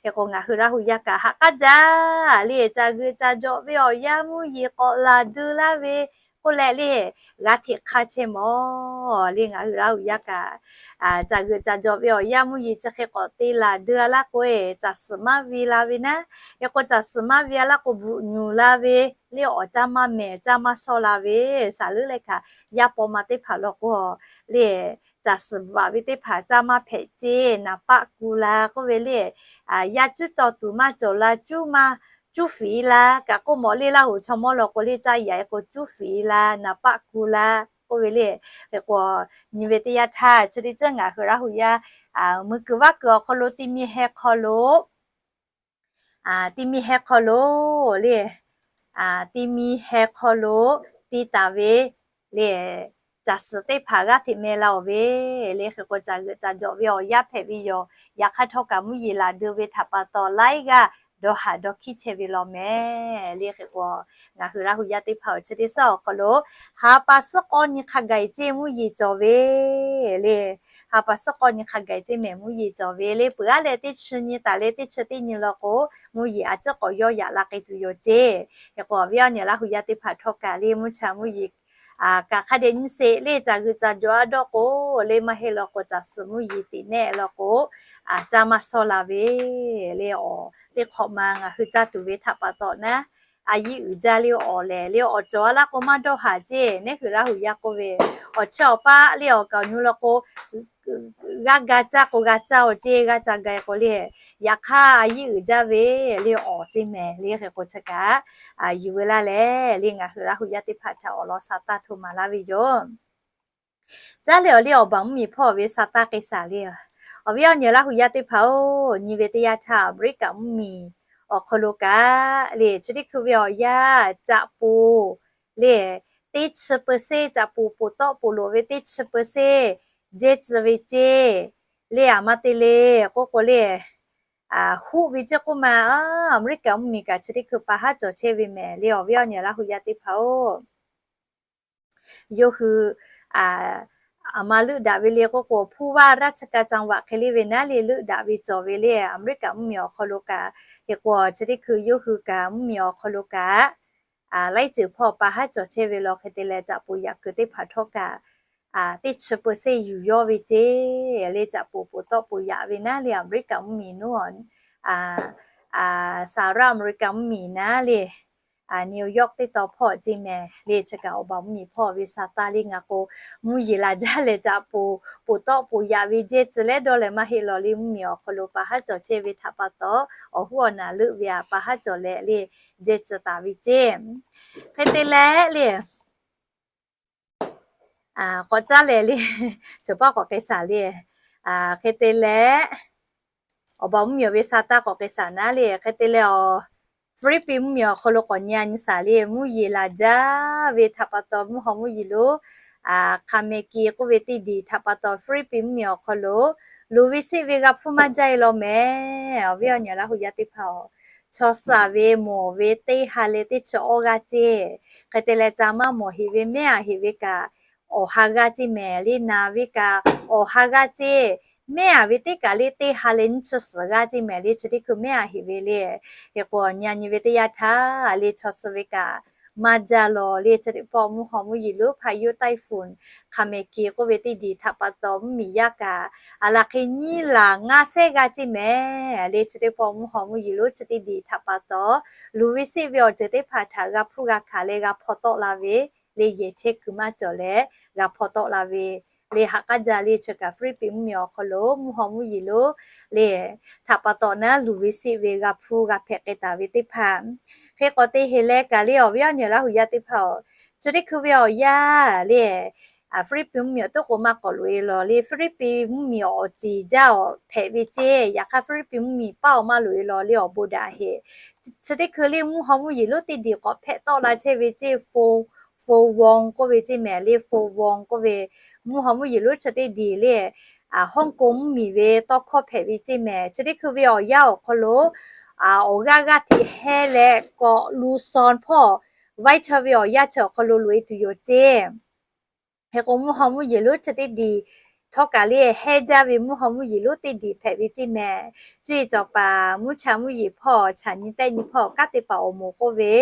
Hk'e k'o ngaˬ hui Laˇ hu yaˇ kaꞈ haꞈ k'aˉ jaˇ le, caˬ g'euꞈ caˬ jawꞈ ve awˬ yanˇ mvuhˇ yeˬ k'awꞈ laˬ deu laˇ ve k'oˆ leh le, g'a hteꞈ hk'a chehˇ mawˬ le. Ngaˬ hui Laˇ hu yaˇ kaꞈ caˬ g'euꞈ caˬ jawꞈ ve awˬ yanˇ mvuhˇ yeˬ chi hk'e k'awꞈ te laˬ deu a laˇ k'o, caˬ suhˍ maˇ ve la ve naˉ. Hk'e k'o caˬ suhˍ maˇ ve a laˇ k'o bvuhꞈ nyuˬ la ve le, awˬ caˇ maˇ mehˍ caˇ maˇ shawˇ la ve, saˍ leuˉ leh kaꞈ yaˇ paw ma teˇ hpaˍ law k'o le, caˬ suhˍ bvuhꞈ ve teˇ hpaˍ caˇ maˇ hpehꞈ ceˇ, naˍ paˆ ku la k'oˆ ve le, yaˇ cuˉ taw tuˬ maˇ cawˬ la, cuˉ maˇ cuˉ fiˍ la kaꞈ k'oˆ mawˬ le. Laˇ hu chaw mawˇ law k'o le caˇ yaꞈ e k'o cuˉ fiˍ la, naˍ paˆ ku la k'oˆ ve le. Hk'e k'o nyi ve teˇ yanˇ htaˇ chi teˇ ceuˬ ngaˬ hui Laˇ hu yaˇ mui kuiˬ vaˇ kuiˬ awˬ hk'aw lo ti mi heh hk'aw lo ti mi heh hk'aw lo le, ti mi heh hk'aw lo ti taˍ ve le, caˬ suhˍ teˇ hpaˍ g'aˇ hteꞈ meh la-oˬ ve le. Hk'e k'o caˬ g'euꞈ caˬ jawꞈ ve awˬ yanˇ hpehꞈ ve yoˬ. Yaꞈ hk'aˇ htawˇ kaꞈ mvuhˇ yeˬ laˬ deu ve htaꞈ pa taw laiˉ g'aˇ dawˇ haꞈ dawˇ hkiˉ chehˇ ve law mehˍ le. Hk'e k'o ngaˬ hui Laˇ hu yaˇ teˇ hpaˍ awˬ chi teˇ suhˉ awˬ hk'aw lo ha pa suhˉ k'awˇ nyi hk'a gaˬ-e ceˇ mvuhˇ yeˬ cawˬ ve le. Ha pa suhˉ k'awˇ nyi hk'a gaˬ-e ceˇ mehˍ, mvuhˇ yeˬ cawˬ ve le. Peuˬ aˉ leh teˇ chi nyi taˍ leh teˇ chi teˇ nyi law k'o mvuhˇ yeˬ a ciˉ k'awꞈ yawˇ yaꞈ la k'ai tuˬ yoˬ ceˇ. Hk'e k'o awˬ viˉ awˬ nyi Laˇ hu yaˇ teˇ hpaˍ htawˇ kaꞈ le mvuhˇ cha mvuhˇ yeˬ kaꞈ hk'a dehꞈ nyi sheˍ le. Caˬ g'euꞈ caˬ jawꞈ a dawˇ k'o le, maˇ heˆ law k'o caˬ suhˍ mvuhˇ yeˬ tiꞈ nehˆ law k'o caˇ maˇ shawˇ la ve le. Awˬ teˇ hk'awꞈ ma ngaˬ hui caˇ tuˬ ve htaꞈ pa taw naˉ, a yiˇ uiˍ jaˇ le. Awˬ lehˬ le awˬ cawˬ a laˇ k'o maˇ dawˇ haˍ ceˇ. Neˉ hui Laˇ hu yaˇ k'oˆ ve, awˬ chi awˬ paˆ le awˬ kaˍ awˬ nu law k'o g'a ga caˇ k'o g'a caˇ-oˬ ceˇ, g'a ca ga k'o le. Yaꞈ hk'aˇ a yiˇ uiˍ jaˇ ve le awˬ ceˇ mehˍ le. Hk'e k'o chi kaꞈ yuˬ veu laˇ leh le ngaˬ hui Laˇ hu yaˇ teˇ hpaˍ htaꞈ awˬ lawn sa taˇ hto maˍ laˇ ve yoˬ. Caˉ leh awˬ le awˬ baˬ mvuhˇ miˬ hpawˇ ve sa taˇ k'ai shaˍ le. Awˬ viˉ awˬ nyi Laˇ hu yaˇ teˇ hpaˍ-oˬ, nyi ve teˇ yanˇ htaˇ Aˍmeˍriˆkaꞈ mvuhˇ miˬ awˬ hk'aw lo kaꞈ le chi teˇ hkui ve awˬ yanˇ caꞈ poˍ le teˇ chi เปอร์เซ็นต์, caꞈ poˍ poˍ tawˆ poˍ loꞈ ve teˇ chi เปอร์เซ็นต์ jehˇ tcuh ve ceˇ le. Aˬ ma te le k'oˆ k'o le, huˆ ve ceˇ k'oˆ ma, Aˍmeˍriˆkaꞈ mvuhˇ miˬ kaꞈ chi teˇ hkui pa haˉ cawˬ chehˇ ve mehˍ le. Awˬ viˉ awˬ nyi Laˇ hu yaˇ teˇ hpaˍ-oˬ, yawˇ hui aˬ ma leuˆ daꞈ ve le k'oˆ k'o, ผู้ว่าราชการจังหวัด hk'e le ve naˉ le leuˆ daꞈ ve cawˬ ve le. Aˍmeˍriˆkaꞈ mvuhˇ miˬ awˬ hk'aw lo kaꞈ hk'e k'o chi teˇ hkui yawˇ hui kaꞈ mvuhˇ miˬ awˬ hk'aw lo kaꞈ laiˉ ceuˬ hpawˇ pa haˉ cawˬ chehˇ ve law hk'e te leh caꞈ poˍ yaꞈ kuiˬ teˇ hpaˍ htawˇ kaꞈ teˇ chi เปอร์เซ็นต์ yuˬ yawˇ ve ceˇ le. Caꞈ poˍ poˍ tawˆ poˍ yaꞈ ve naˉ le Aˍmeˍriˆkaꞈ mvuhˇ miˬ nuˉ สหรัฐอเมริกา mvuhˇ miˬ naˉ le New York teˇ taw hpawˇ ceˇ mehˍ le. Chi kaꞈ awˬ baˬ mvuhˇ miˬ hpawˇ ve sa taˇ le ngaˬ k'o, mvuhˇ yeˬ laˬ jaˇ leh caꞈ poˍ poˍ tawˆ poˍ yaꞈ ve jehˇ tcuh leh dawˇ leh maˇ heˆ law le mvuhˇ miˬ awˬ hk'aw lo pa haˉ cawˬ chehˇ ve htaꞈ pa taw, awˬ huˉ awˬ naˍ leuˆ ve aꞈ pa haˉ cawˬ leh le jehˇ tcuh taˍ ve ceˇ. Hk'e te leh le k'awꞈ caˉ leh le, cawˬ paˇ k'awꞈ k'ai shaˍ le. Hk'e te leh, awˬ baˬ mvuhˇ miˬ ve sa taˇ k'awꞈ k'ai shaˍ naˉ le. Hk'e te leh awˬ, Philippines mvuhˇ miˬ awˬ hk'aw lo k'awꞈ nyi a nyi shaˍ le. Mvuhˇ yeˬ laˬ jaˇ ve htaꞈ pa taw mvuhˇ haw mvuhˇ yeˬ lo hk'aˬ mehˍ kiˬ k'oˆ ve teˇ diˬ htaꞈ pa taw Philippines mvuhˇ miˬ awˬ hk'aw lo loˍ ve sheˆ ve g'a hpfuhˇ maˇ jaˇ e law mehˍ. Awˬ viˉ awˬ nyi Laˇ hu yaˇ teˇ hpaˍ-oˬ, chaw suh ve mawˬ ve teˇ ha leh teˇ chi awˇ g'aˇ ceˇ. Hk'e te leh ca maˇ mawˬ heꞈ ve mehˉ aꞈ heꞈ ve kaꞈ awˬ ha g'aˇ ceˇ mehˍ le, naˬ ve kaꞈ awˬ ha g'aˇ ceˇ. Mehˉ aꞈ ve teˇ kaꞈ le teˇ ha leh nyiˇ chi suhˍ g'aˇ ceˇ mehˍ le, chi teˇ hkui mehˉ aꞈ heꞈ ve le. Hk'e k'o nyi nyi ve teˇ yanˇ htaˇ le chaw suh ve kaꞈ maˇ jaˇ lawˬ le, chi teˇ pawˆ mvuhˇ haw mvuhˇ yeˬ lonˉ พายุไต้ฝุ่น Khameki k'oˆ ve teˇ diˬ htaꞈ pa taw mvuhˇmiˬ yaˇ kaꞈ aˬ laˬ hk'e nyiˇ laˬ ngaˇ sehˉ g'aˇ ceˇ mehˍ le, chi teˇ pawˆ mvuhˇ haw mvuhˇ yeˬ lonˉ chi teˇ diˬ htaꞈ pa taw luˬ ve siˆ ve awˬ ceuˬ teˇ hpaˍ htaꞈ g'a hpuˇ g'a hkanˍ leh g'a hpaw tawˆ la ve le, yehˬ chehˇ kuiˬ maˇ cawˬ leh g'a hpaw tawˆ la ve le. Haꞈ k'aˉ jaˇ le, chi kaꞈ Hpiˇliˇpiˆ mvuhˇmiˬ awˬ hk'aw lo mvuhˇ haw mvuhˇ yeˬ lonˉ le htaꞈ pa taw naˉ luˬ ve siˆ ve g'a hpuˇ g'a hpehꞈ k'ai taˍ ve teˇ hpaˍ. Hk'e k'o te heˍ leh kaꞈ le awˬ viˉ awˬ nyi Laˇ huˍ yaˇ teˇ hpaˍ-oˬ, chi teˇ hkui ve awˬ yanˇ le Hpiˇliˇpiˆ mvuhˇmiˬ awˬ toˉ k'o maˇ k'awꞈ loꞈ e lawˬ le, Hpiˇliˇpiˆ mvuhˇmiˬ awˬ ceˬ jaˇ awˬ hpehꞈ ve ceˇ. Yaꞈ hk'aˇ Hpiˇliˇpiˆ mvuhˇmiˬ paˇ awˬ maˇ loꞈ e lawˬ le awˬ bon daꞈ heˆ. Chi teˇ hkui le mvuhˇ haw mvuhˇ yeˬ lonˉ teˇ diˬ k'awꞈ hpehꞈ tawˆ la chehˇ ve ceˇ, Fo, Fo Wong k'oˆ ve ceˇ mehˍ le, Fo Wong k'oˆ ve mvuhˇ haw mvuhˇ yeˬ lonˉ chi teˇ diˬ le Hawˇ k'o mvuhˇmiˬ ve tawˇ hkawˇ hpehꞈ ve ceˇ mehˍ. Chi teˇ hkui ve awˬ yanˇ awˬ hk'aw lo awˬ g'aˇ g'aˇ hteꞈ heh leh k'awꞈ lu shaw hpawˇ vaiˇ chaw ve awˬ yanˇ chi awˬ hk'aw lo loꞈ e tuˬ yoˬ ceˇ. Hk'e k'o mvuhˇ haw mvuhˇ yeˬ lonˉ chi teˇ diˬ htawˇ kaꞈ le hehˇ jaˇ ve mvuhˇ haw mvuhˇ yeˬ lonˉ teˇ diˬ hpehꞈ ve ceˇ mehˍ. Cuˇ yiˍ cawˬ paˍ mvuhˇ cha mvuhˇ yeˬ hpawˇ chaꞈ nyi tehˆ nyi hpawˇ kanˉ te paˍ awˬ moˍ k'oˆ ve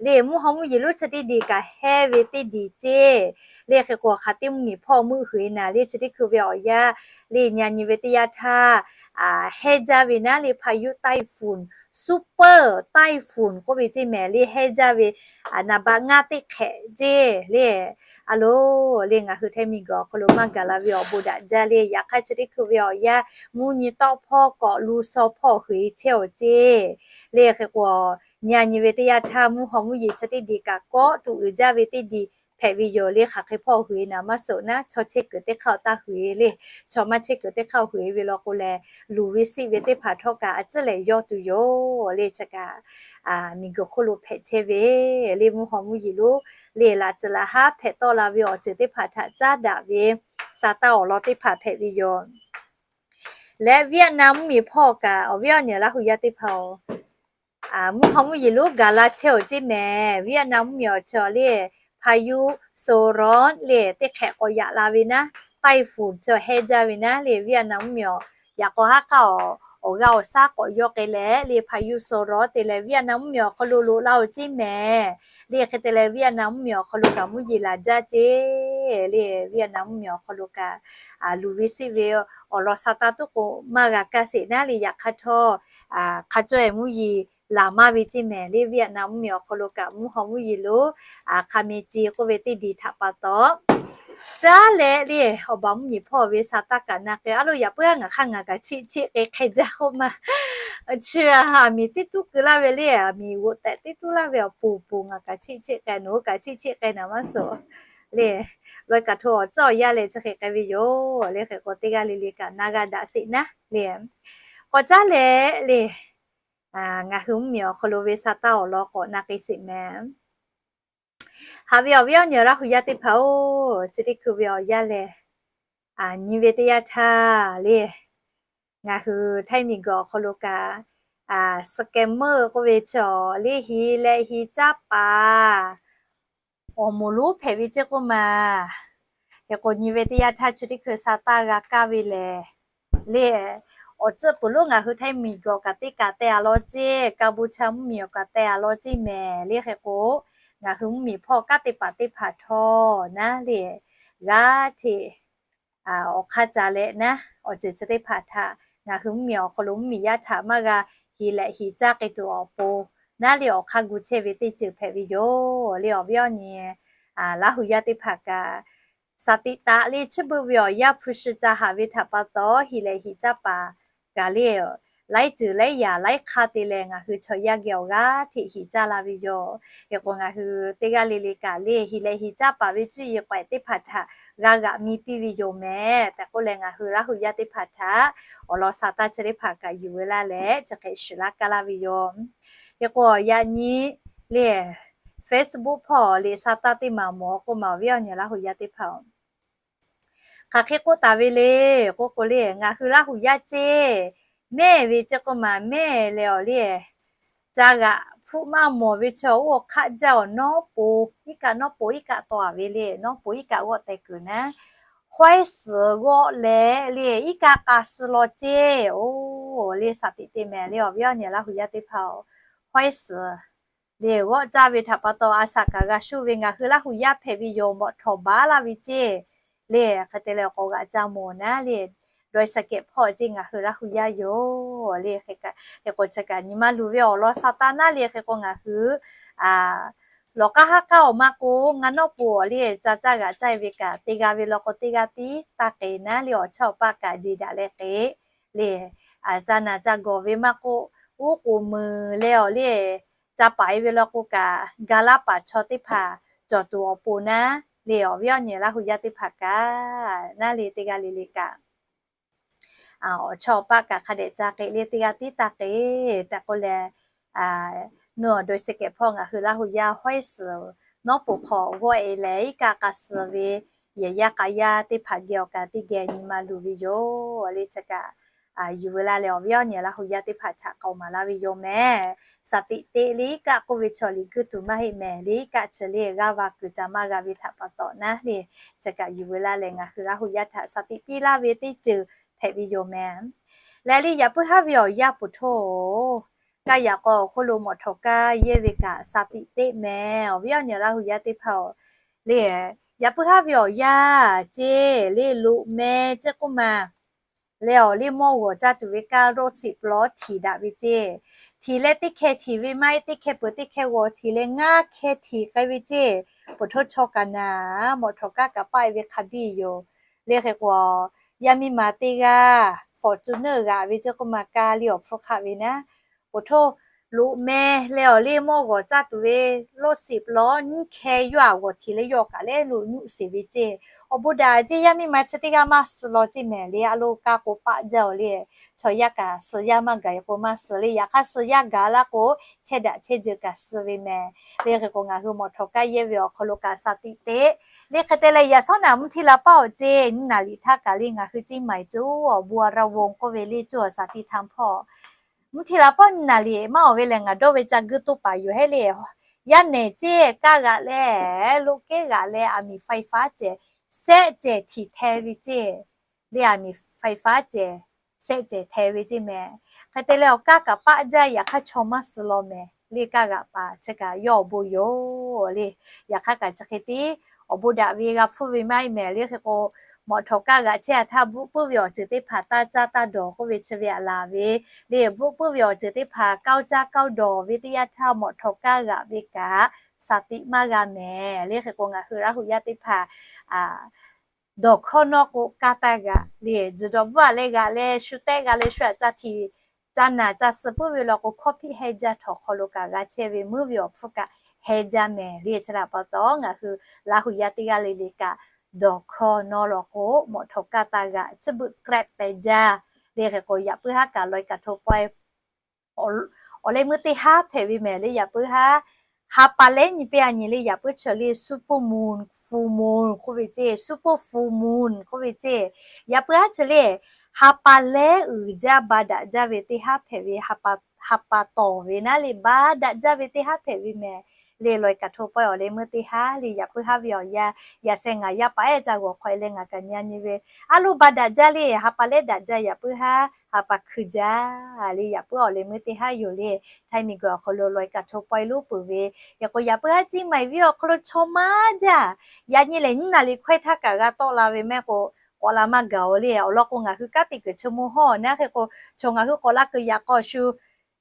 le mvuhˇ haw mvuhˇ yeˬ lonˉ chi teˇ diˬ kaꞈ hehˇ ve teˇ diˬ ceˇ. Le hk'e k'o hk'aˬ teˇ mvuhˇmiˬ hpawˇ meuˆ hui e naˍ le chi teˇ hkui ve awˬ yanˇ le nyi nyi ve teˇ yanˇ htaˇ hehˇ jaˇ ve naˉ le พายุไต้ฝุ่น Super Typhoon k'oˆ ve ceˇ mehˍ le hehˇ jaˇ ve naˍ baꞈ ngaˇ teˇ hk'ehꞈ ceˇ le. A loˬ le ngaˬ hui Htaiˇ miˬguiˬ awˬ hk'aw lo maˇ gaˬ la ve awˬ bon daꞈ jaˇ le. Yaꞈ hk'aˇ chi teˇ hkui ve awˬ yanˇ mvuhˇ nyi tawˆ hpawˇ k'awꞈ lu shaw hpawˇ hui e chehˇ awˬ ceˇ. Le hk'e k'o nyi nyi ve teˇ yanˇ htaˇ mvuhˇ haw mvuhˇ yeˬ chi teˇ diˬ kaꞈ kawˆ tuˬ uiˍ jaˇ ve teˇ diˬ hpehꞈ ve yoˬ le. Hk'aˬ hk'e hpawˇ hui e naˍ maˇ suhˍ naˉ chaw chehˇ kuiˬ teˇ hk'aˇ taˇ hui e le. Chaw maˇ chehˇ kuiˬ teˇ hk'aˇ hui e ve law k'o lehˬ, luˬ ve siˆ ve teˇ hpaˍ htawˇ kaꞈ a ciˉ lehˬ yawˇ tuˬ yoˬ le. Chi kaꞈ miˬguiˬ hk'oˆ lo hpehꞈ chehˇ ve le mvuhˇ haw mvuhˇ yeˬ lonˉ le laꞈ tcuhˍ laꞈ haˉ hpehꞈ tawˆ la ve awˬ ceuˬ teˇ hpaˍ htaꞈ caˉ daꞈ ve sa taˇ awˬ lawn teˇ hpaˍ hpehꞈ ve yoˬ. Leh Vietnam mvuhˇmiˬ hpawˇ kaꞈ awˬ viˉ awˬ nyi Laˇ huˍ yaˇ teˇ hpaˍ-oˬ, mvuhˇ haw mvuhˇ yeˬ lonˉ gaˬ la chehˇ awˬ ceˇ mehˍ. Vietnam mvuhˇmiˬ awˬ chi awˬ le พายุโซนร้อน le teˇ hk'ehꞈ k'awꞈ yaꞈ la ve naˉ, ไต้ฝุ่น chi hehˇ jaˇ ve naˉ le Vietnam mvuhˇmiˬ awˬ yaꞈ k'aw haˉ k'aˇ awˬ g'aˇ awˬ shaˉ k'awꞈ yawˇ k'ai leh le พายุโซนร้อน te leh Vietnam mvuhˇmiˬ awˬ hk'aw lo loꞈ la awˬ ceˇ mehˍ. Le hk'e te leh Vietnam mvuhˇmiˬ awˬ hk'aw lo kaꞈ mvuhˇ yeˬ laˬ jaˇ ceˇ le Vietnam mvuhˇmiˬ awˬ hk'aw lo kaꞈ luˬ ve siˆ ve awˬ lawn sa taˇ tuˉ k'o maˇ g'a kaˇ sheˍ naˉ le. Yaꞈ hk'aˇ htawˇ hk'a cawˇ e mvuhˇ yeˬ laˬ maˇ ve ceˇ mehˍ le Vietnam mvuhˇmiˬ awˬ hk'aw lo kaꞈ mvuhˇ haw mvuhˇ yeˬ lonˉ hk'a meh ce k'oˆ ve teˇ diˬ htaꞈ pa taw caˉ leh le awˬ baˬ mvuhˇmiˬ hpawˇ ve sa taˇ kaꞈ na k'ai a loˬ. Yaꞈ puiˉ a ngaˬ hk'aˇ ngaˬ kaꞈ cheˆ cheˆ k'ai hk'e jaˇ k'oˆ ma. Chi aˬ miˍ teˇ tuˉ keu laˇ ve le, aˬ miˍ g'oꞈ tehꞈ teˇ tuˉ laˇ ve awˬ poˬ poˬ ngaˬ kaꞈ cheˆ cheˆ k'ai, nawˬ hui kaꞈ cheˆ cheˆ k'ai naˍ maˇ suhˍ le. Lawˬ kaꞈ hto awˬ tcuhˉ awˬ yanˇ leh chi hk'e k'ai ve yoˬ le. Hk'e k'o teˇ g'aˇ le le kaꞈ na g'a daꞈ sheˍ naˉ le. K'awꞈ caˉ leh le ngaˬ hui mvuhˇmiˬ awˬ hk'aw lo ve sa taˇ awˬ lawn k'awꞈ na k'ai sheˍ mehˍ. Haꞈ ve awˬ viˉ awˬ nyi Laˇ huˍ yaˇ teˇ hpaˍ-oˬ, chi teˇ hkui ve awˬ yanˇ lehˬ, nyi ve teˇ yanˇ htaˇ le ngaˬ hui Htaiˇ miˬguiˬ awˬ hk'aw lo kaꞈ scammer k'oˆ ve chaw le hiˍ leh hiˍ caˇ paˍ awˬ moˍ lonˉ hpehꞈ ve ceˇ k'oˆ ma. Hk'e k'o nyi ve teˇ yanˇ htaˇ chi teˇ hkui sa taˇ g'a kaˇ ve lehˬ le awˬ tcuhˆ peuˬ lonˉ ngaˬ hui Htaiˇ miˬguiˬ kaꞈ teˇ kaꞈ teh a law ceˇ, Kaˇ bon cha mvuhˇmiˬ awˬ kaꞈ teh a law ceˇ mehˍ le. Hk'e k'o ngaˬ hui mvuhˇmiˬ hpawˇ kanˉ te paˍ teˇ hpaˍ htawˇ naˉ le g'aˇ hteꞈ awˬ hk'aˇ ca leh naˉ awˬ ceuˬ chi teˇ hpaˍ htaꞈ ngaˬ hui mvuhˇmiˬ awˬ hk'aw lo mvuhˇmiˬ yaˇ htaꞈ maˇ g'a hiˍ leh hiˍ caˇ k'ai tuˬ awˬ pon naˉ le awˬ hk'aˇ gu chehˇ ve teˇ ceuˬ hpehꞈ ve yoˬ le. Awˬ viˉ awˬ nyi Laˇ huˍ yaˇ teˇ hpaˍ kaꞈ saˍ tiꞈ taꞈ le chiˇ beuˆ ve awˬ yanˇ hpu shi ca haˍ ve htaꞈ pa taw hiˍ leh hiˍ caˇ paˍ kaꞈ le laiˉ ceuˬ laiˉ yaꞈ laiˉ hk'aˇ te leh ngaˬ hui chaw yaˇ geh awˬ g'aˇ hteꞈ hiˍ caˇ la ve yoˬ. Hk'e k'o ngaˬ hui teˇ g'aˇ le le kaꞈ le hiˍ leh hiˍ caˇ paˍ ve cuˇ yiˍ k'awehꞈ teˇ hpaˍ htaꞈ g'a g'aꞈ mi piˇ ve yoˬ mehˍ tehꞈ k'oˆ leh ngaˬ hui Laˇ huˍ yaˇ teˇ hpaˍ htaꞈ awˬ lawn sa taˇ chi teˇ hpaˍ kaꞈ yuˬ ve laˇ leh chi hk'e shuˍ laˇ kaˇ laˇ ve yoˬ. Hk'e k'o yaꞈ nyi le Facebook hpawˇ liꞈ sa taˇ teˇ maˬ mawˬ k'oˆ ma awˬ viˉ awˬ nyi Laˇ huˍ yaˇ teˇ hpaˍ-oˬ, hk'aˬ hk'e k'oˆ taˍ ve le k'oˆ k'o le ngaˬ hui Laˇ huˍ yaˇ ceˇ mehˇ ve ceˇ k'oˆ ma mehˇ leh awˬ le ca g'aꞈ hpfuhˆ maˇ mawˬ ve chaw oˇ hk'aˆ jaˇ awˬ nawˉ po, iˉ kaˆ nawˉ po iˉ kaˆ taw a ve le, nawˉ po iˉ kaˆ g'awˆ teh kuiˬ naˉ, hawˉ suhˍ g'awˆ leh le iˉ kaˆ k'a suh law ceˇ. Oˇ le shaˍ tiꞈ te mehˍ le awˬ viˉ awˬ nyi Laˇ hu yaˇ teˇ hpaˍ-oˬ, hawˉ suhˍ le g'awˆ caˇ ve htaꞈ pa taw a shaꞈ kaꞈ g'a shuˆ ve ngaˬ hui Laˇ hu yaˇ hpehꞈ ve yoˬ, mawꞈ htawˍ baˉ laˇ ve ceˇ. Le hk'e te leh k'awꞈ g'aꞈ ca mawˬ naˉ le, dawˇ shaˍ kehˬ hpawˇ ceˇ ngaˬ hui Laˇ hu yaˇ yoˬ le. Hk'e k'o chi kaꞈ nyi ma luˬ ve awˬ lawn sa taˍ naˉ le. Hk'e k'o ngaˬ hui lawˬ k'aˉ haˉ k'aˉ awˬ ma k'o, ngaˬ nawˉ po awˬ le ca caˇ g'aꞈ caˇ ve kaꞈ te g'a ve law k'o, teˇ g'aˇ tiˉ taˇ k'e naˉ le, awˬ chawˇ awˬ paˆ kaꞈ jeˬ daꞈ leh k'e le, ca naˬ ca gawˬ ve maˇ k'oˆ, uˉ k'oˍ meuˍ leh awˬ le ca paˍ e ve law k'o kaꞈ, ga laˇ paˍ chaw teˇ hpaˍ cawˬ tuˬ awˬ pon naˉ le, awˬ viˉ awˬ nyi Laˇ hu yaˇ teˇ hpaˍ kaꞈ naˉ le teˇ g'aˇ le le kaꞈ awˬ chawˇ awˬ paˆ kaꞈ hk'a dehꞈ ca k'e le, teˇ g'aˇ tiˉ taˇ k'e tehꞈ k'oˆ leh, nuˇ awˬ dawˇ shaˍ kehˬ hpawˇ ngaˬ hui Laˇ hu yaˇ hawˉ suhˍ nawˉ po hk'aw g'awˆ e leh iˉ kaˆ k'a suh ve yehˬ yaˇ k'a yaˇ teˇ hpaˍ geh awˬ kaꞈ teˇ geh nyi ma luˬ ve yoˬ le. Chi kaꞈ yuˬ veu laˇ leh awˬ viˉ awˬ nyi Laˇ hu yaˇ teˇ hpaˍ htaꞈ k'aoˍ maˍ laˇ ve yoˬ mehˍ. Shaˍ tiꞈ te le iˉ kaˆ k'oˆ ve chaw liꞈ guˇ tuˬ maˇ heˆ mehˍ le, iˉ kaˆ chi le g'aˇ va kuiˬ ca maˇ g'a ve htaꞈ pa taw naˉ le, chi kaꞈ yuˬ veu laˇ leh ngaˬ hui Laˇ hu yaˇ htaꞈ shaˍ tiꞈ piˇ laˇ ve teˇ ceuˬ hpehꞈ ve yoˬ mehˍ. Leh le yaꞈ puiˉ haˉ ve awˬ yaˇ poˬ htoˇ, kaˇ yaꞈ k'aw awˬ hk'oˆ lo mawꞈ htawˍ kaˇ yehˇ ve kaꞈ shaˍ tiꞈ teˆ mehˍ, awˬ viˉ awˬ nyi Laˇ hu yaˇ teˇ hpaˍ-oˬ. Le yaꞈ puiˉ haˉ ve awˬ yaˇ ceˇ le loꞈ meh ceˇ k'oˆ ma leh awˬ le mawˇ g'awˬ caˇ tuˬ ve kaˇ roˆ shiˍ plawˉ htiˍ daꞈ ve ceˇ. Htiˍ leh teˇ hkeh htiˍ ve maˇ heˆ, teˇ hkeh peuˬ teˇ hkeh g'awˬ htiˍ leh ngaˇ hkeh htiˍ k'ai ve ceˇ. Poˬ htoˇ chaw kaꞈ naˍ, mawꞈ htawˍ kaˇ kaꞈ paˆ e ve hk'a biˇ yoˬ. Le hk'e k'o, yaˇ miˇ ma teˇ g'aˇ Fortuner g'aꞈ ve ceˇ k'oˆ ma, kaˇ liˇ awˬ hpfuhˇ hk'aˆ ve naˉ, poˬ htoˇ loꞈ meh leh awˬ le mawˇ g'awˬ caˇ tuˬ ve roˆ shiˍ plawˉ nyiˇ hkeh yawˇ aꞈ g'awˬ htiˍ leh yawˇ kaꞈ leh loꞈ nyuˆ sheˍ ve ceˇ. Awˬ bon daꞈ ceˇ, yaˇ miˇ ma chi teˇ g'aˇ maˇ suh law ceˇ mehˍ le, a lo kaˇ k'o paˆ jaˇ-oˬ le. Chaw yaˇ kaꞈ suh yaˇ maˇ gaˬ e k'o maˇ suh le, yaꞈ hk'aˇ suh yaˇ gaˬ laˇ k'o, chehˇ daꞈ chehˇ jeuˬ kaꞈ suh ve mehˍ. Le hk'e k'o ngaˬ hui mawꞈ htawˍ kaˇ yehˇ ve awˬ hk'aw lo kaꞈ shaˍ tiꞈ teˆ. Le hk'e te leh yaꞈ shawˉ naˍ mvuhˇ htiˇ la paˉ awˬ ceˇ nyiˇ naˍ liꞈ htaˇ kaꞈ le ngaˬ hui ceˇ maiˍ coˇ awˬ bon a raˇ voˬ k'oˆ ve le coˇ awˬ shaˍ tiꞈ htaꞈ hpawˇ mvuhˇ htiˇ la paˉ nyiˇ naˍ liꞈ maˇ awˬ ve lehˬ ngaˬ dawˇ ve ca guˇ toˇ paˍ yoˬ hehˉ le. Yaˇ nehˬ ceˇ kaˇ g'aꞈ leh, loꞈ kehˉ g'aꞈ leh, aˬ miˍ faiˍ faˉ cehˬ sehˆ cehˬ htiˍ hteh ve ceˇ. Le aˬ miˍ faiˍ faˉ cehˬ sehˆ cehˬ hteh ve ceˇ mehˍ. Hk'e te leh awˬ kaˇ kaꞈ paˆ jaˇ, yaꞈ hk'aˇ chaw maˇ suh law mehˍ. Le kaˇ g'aꞈ paˍ chi kaꞈ yawˇ awˬ bon yoˬ le. Yaꞈ hk'aˇ kaꞈ chi hk'e tiˉ awˬ bon daꞈ ve g'a hpfuhˇ ve maˇ heˆ mehˍ. Le hk'e k'o, mawꞈ htawˍ kaˇ g'aꞈ chehˇ a htaˇ bvuhˆ puiˉ ve awˬ ceuˬ teˇ hpaˍ taˇ caˇ taˇ dawˬ k'oˆ ve chi ve aꞈ laˬ ve le, bvuhˆ puiˉ ve awˬ ceuˬ teˇ hpaˍ kaoˇ caˇ kaoˇ dawˬ ve teˇ yanˇ htaˇ mawꞈ htawˍ kaˇ g'aꞈ ve kaꞈ shaˍ tiꞈ maˇ g'a mehˍ. Le hk'e k'o ngaˬ hui Laˇ hu yaˇ teˇ hpaˍ dawˬ hkawˇ nawˉ k'o kaˇ taˇ g'aꞈ le, tzuhˬ dawˬ bvuhˆ aꞈ leh g'aꞈ leh shu tehˆ g'a leh shu aꞈ ca htiꞈ ca naˬ ca suh puiˉ ve law k'o, hkawˇ hpiˆ heh jaˇ htawˇ hk'aw lo kaꞈ g'a chehˇ ve meuˇ ve awˬ hpfuhˇ kaꞈ heh jaˇ mehˍ. Le chi htaꞈ pa taw ngaˬ hui Laˇ hu yaˇ teˇ g'aˇ le le kaꞈ dawˬ hkawˇ nawˉ law k'o mawꞈ htawˍ kaˇ taˇ g'aꞈ, chiˇ beuꞈ แกร็บ pehꞈ jaˇ. Le hk'e k'o yaꞈ puiˉ haˉ kaꞈ ลอยกระทง pawehˇ awˬ leh meuˇ teˇ haˉ hpehꞈ ve mehˍ le. Yaꞈ puiˉ haˉ ha pa lehˉ nyi piˇ a nyi le, yaꞈ puiˉ chi le super moon, full moon k'oˆ ve ceˇ, super full moon k'oˆ ve ceˇ. Yaꞈ puiˉ haˉ chi le ha pa lehˉ uiˍ jaˇ ba daꞈ jaˇ ve teˇ haˉ hpehꞈ ve, ha pa tawˍ ve naˉ le ba daꞈ jaˇ ve teˇ haˉ hpehꞈ ve mehˍ. Le ลอยกระทง pawehˇ awˬ leh meuˇ teˇ haˉ le yaꞈ puiˉ haˉ ve awˬ yaˇ, yaꞈ sheh ngaˬ yaˇ paˍ ehˉ ca g'awˬ hk'aw e leh ngaˬ kaꞈ nyi a nyi ve, a lo ba daꞈ jaˇ le, ha pa lehˉ daꞈ jaˇ, yaꞈ puiˉ haˉ ha pa hkui jaˇ le, yaꞈ puiˉ awˬ leh meuˇ teˇ haˉ yoˬ le. Htaiˇ miˬguiˬ awˬ hk'aw lo ลอยกระทง pawehˇ lonˉ peuˬ ve, hk'e k'o yaꞈ puiˉ haˉ ciˇ maiˍ viˉ awˬ hk'aw lo chaw maˇ jaˇ. Yaꞈ nyi lehˬ nyiˇ naˍ liꞈ hkawehˇ htaˇ kaꞈ g'a tawˆ la ve mehˍ k'o, k'awꞈ la maˇ gaˬ-oˬ le. Awˬ lawn k'o ngaˬ hui kanˉ te kuiˬ chi mvuhˇ hawˉ naˉ hk'e k'o, chaw ngaˬ hui k'awꞈ la kuiˬ yaꞈ k'aw shu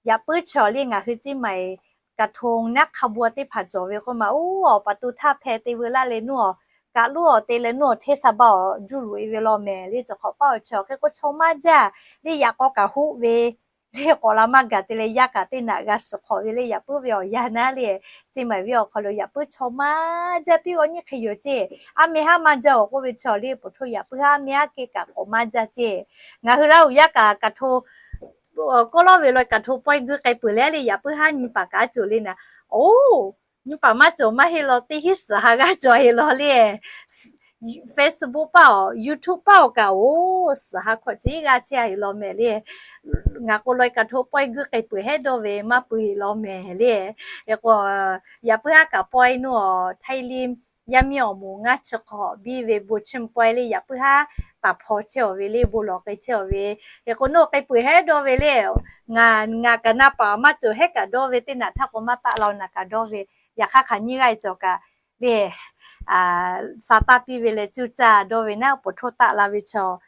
yaꞈ puiˉ chi awˬ le ngaˬ hui ciˇ maiˍ กระทง naˉ hk'a bu teˇ hpaˍ cawˬ ve k'oˆ ma, oˇ awˬ pa to htaˇ hpeh te veu laˇ leh nuˇ awˬ kaꞈ luˉ awˬ te leh nuˇ awˬ hteˇ sa ba awˬ juˇ loꞈ e ve law mehˍ le. Chi hk'awꞈ paˇ awˬ chi awˬ hk'e k'o chaw maˇ jaˇ le, yaꞈ k'aw kaꞈ hoˆ ve le, k'awꞈ la maˇ gaˬ te leh yaˇ kaꞈ teˇ naꞈ g'a suhˍ hk'awꞈ ve le. Yaꞈ puiˉ ve awˬ yaˇ naˉ le, ciˇ maiˍ viˉ awˬ hk'aw lo yaꞈ puiˉ chaw maˇ jaˇ piˇ g'awˇ nyiˇ hk'e yoˬ ceˇ. A meh haˉ maˇ jaˇ-oˬ k'oˆ ve chi awˬ le poˬ htoˇ yaꞈ puiˉ haˉ a meh haˉ kehˉ kaꞈ k'awꞈ maˇ jaˇ ceˇ. Ngaˬ hui Laˇ hu yaˇ kaꞈ กระทง kawˇ lawˉ ve ลอยกระทง pawehˇ guiˇ k'ai peuˬ leh le, yaꞈ puiˉ haˉ nyi paˍ kaꞈ cawˬ le naˍ. Oˇ, nyi paˍ maˇ cawˬ maˇ heˆ law, teˇ hinˉ suhˍ ha g'aˇ cawˬ heˆ law le. Facebook paˇ awˬ, YouTube paˇ awˬ kaꞈ-oˬ, suhˍ ha hkawꞈ ciˉ g'a chehˇ a heˍ law mehˍ le. Ngaˬ k'o ลอยกระทง pawehˇ guiˇ k'ai peuˬ hehˉ dawˇ ve maˇ pui heˍ law mehˍ le. Hk'e k'o, yaꞈ puiˉ haˉ kaꞈ pawehˇ nuˇ awˬ, Htaiˇ liˇ yaˇ miˇ awˬ moˍ ngaˇ chi hk'awꞈ biˇ ve bon chiˇ mvuh pawehˇ le, yaꞈ puiˉ haˉ taˍ hpaw chehˇ awˬ ve le, bon lawˬ k'ai chehˇ awˬ ve. Hk'e k'o, nuˇ k'ai peuˬ hehˉ dawˇ ve le. Ngaˬ, ngaˬ kaꞈ na paˍ maˇ cawˬ hehˉ kaꞈ dawˇ ve, teˇ naꞈ htaˇ k'o maˇ taˆ la naˬ kaꞈ dawˇ ve, yaꞈ hk'aˇ hk'aˬ nyiˇ g'aˇ cawˬ kaꞈ le, sa taˇ piˇ ve leh cuˇ caˇ dawˇ ve naˉ, poˬ htoˇ taˆ la ve chaw,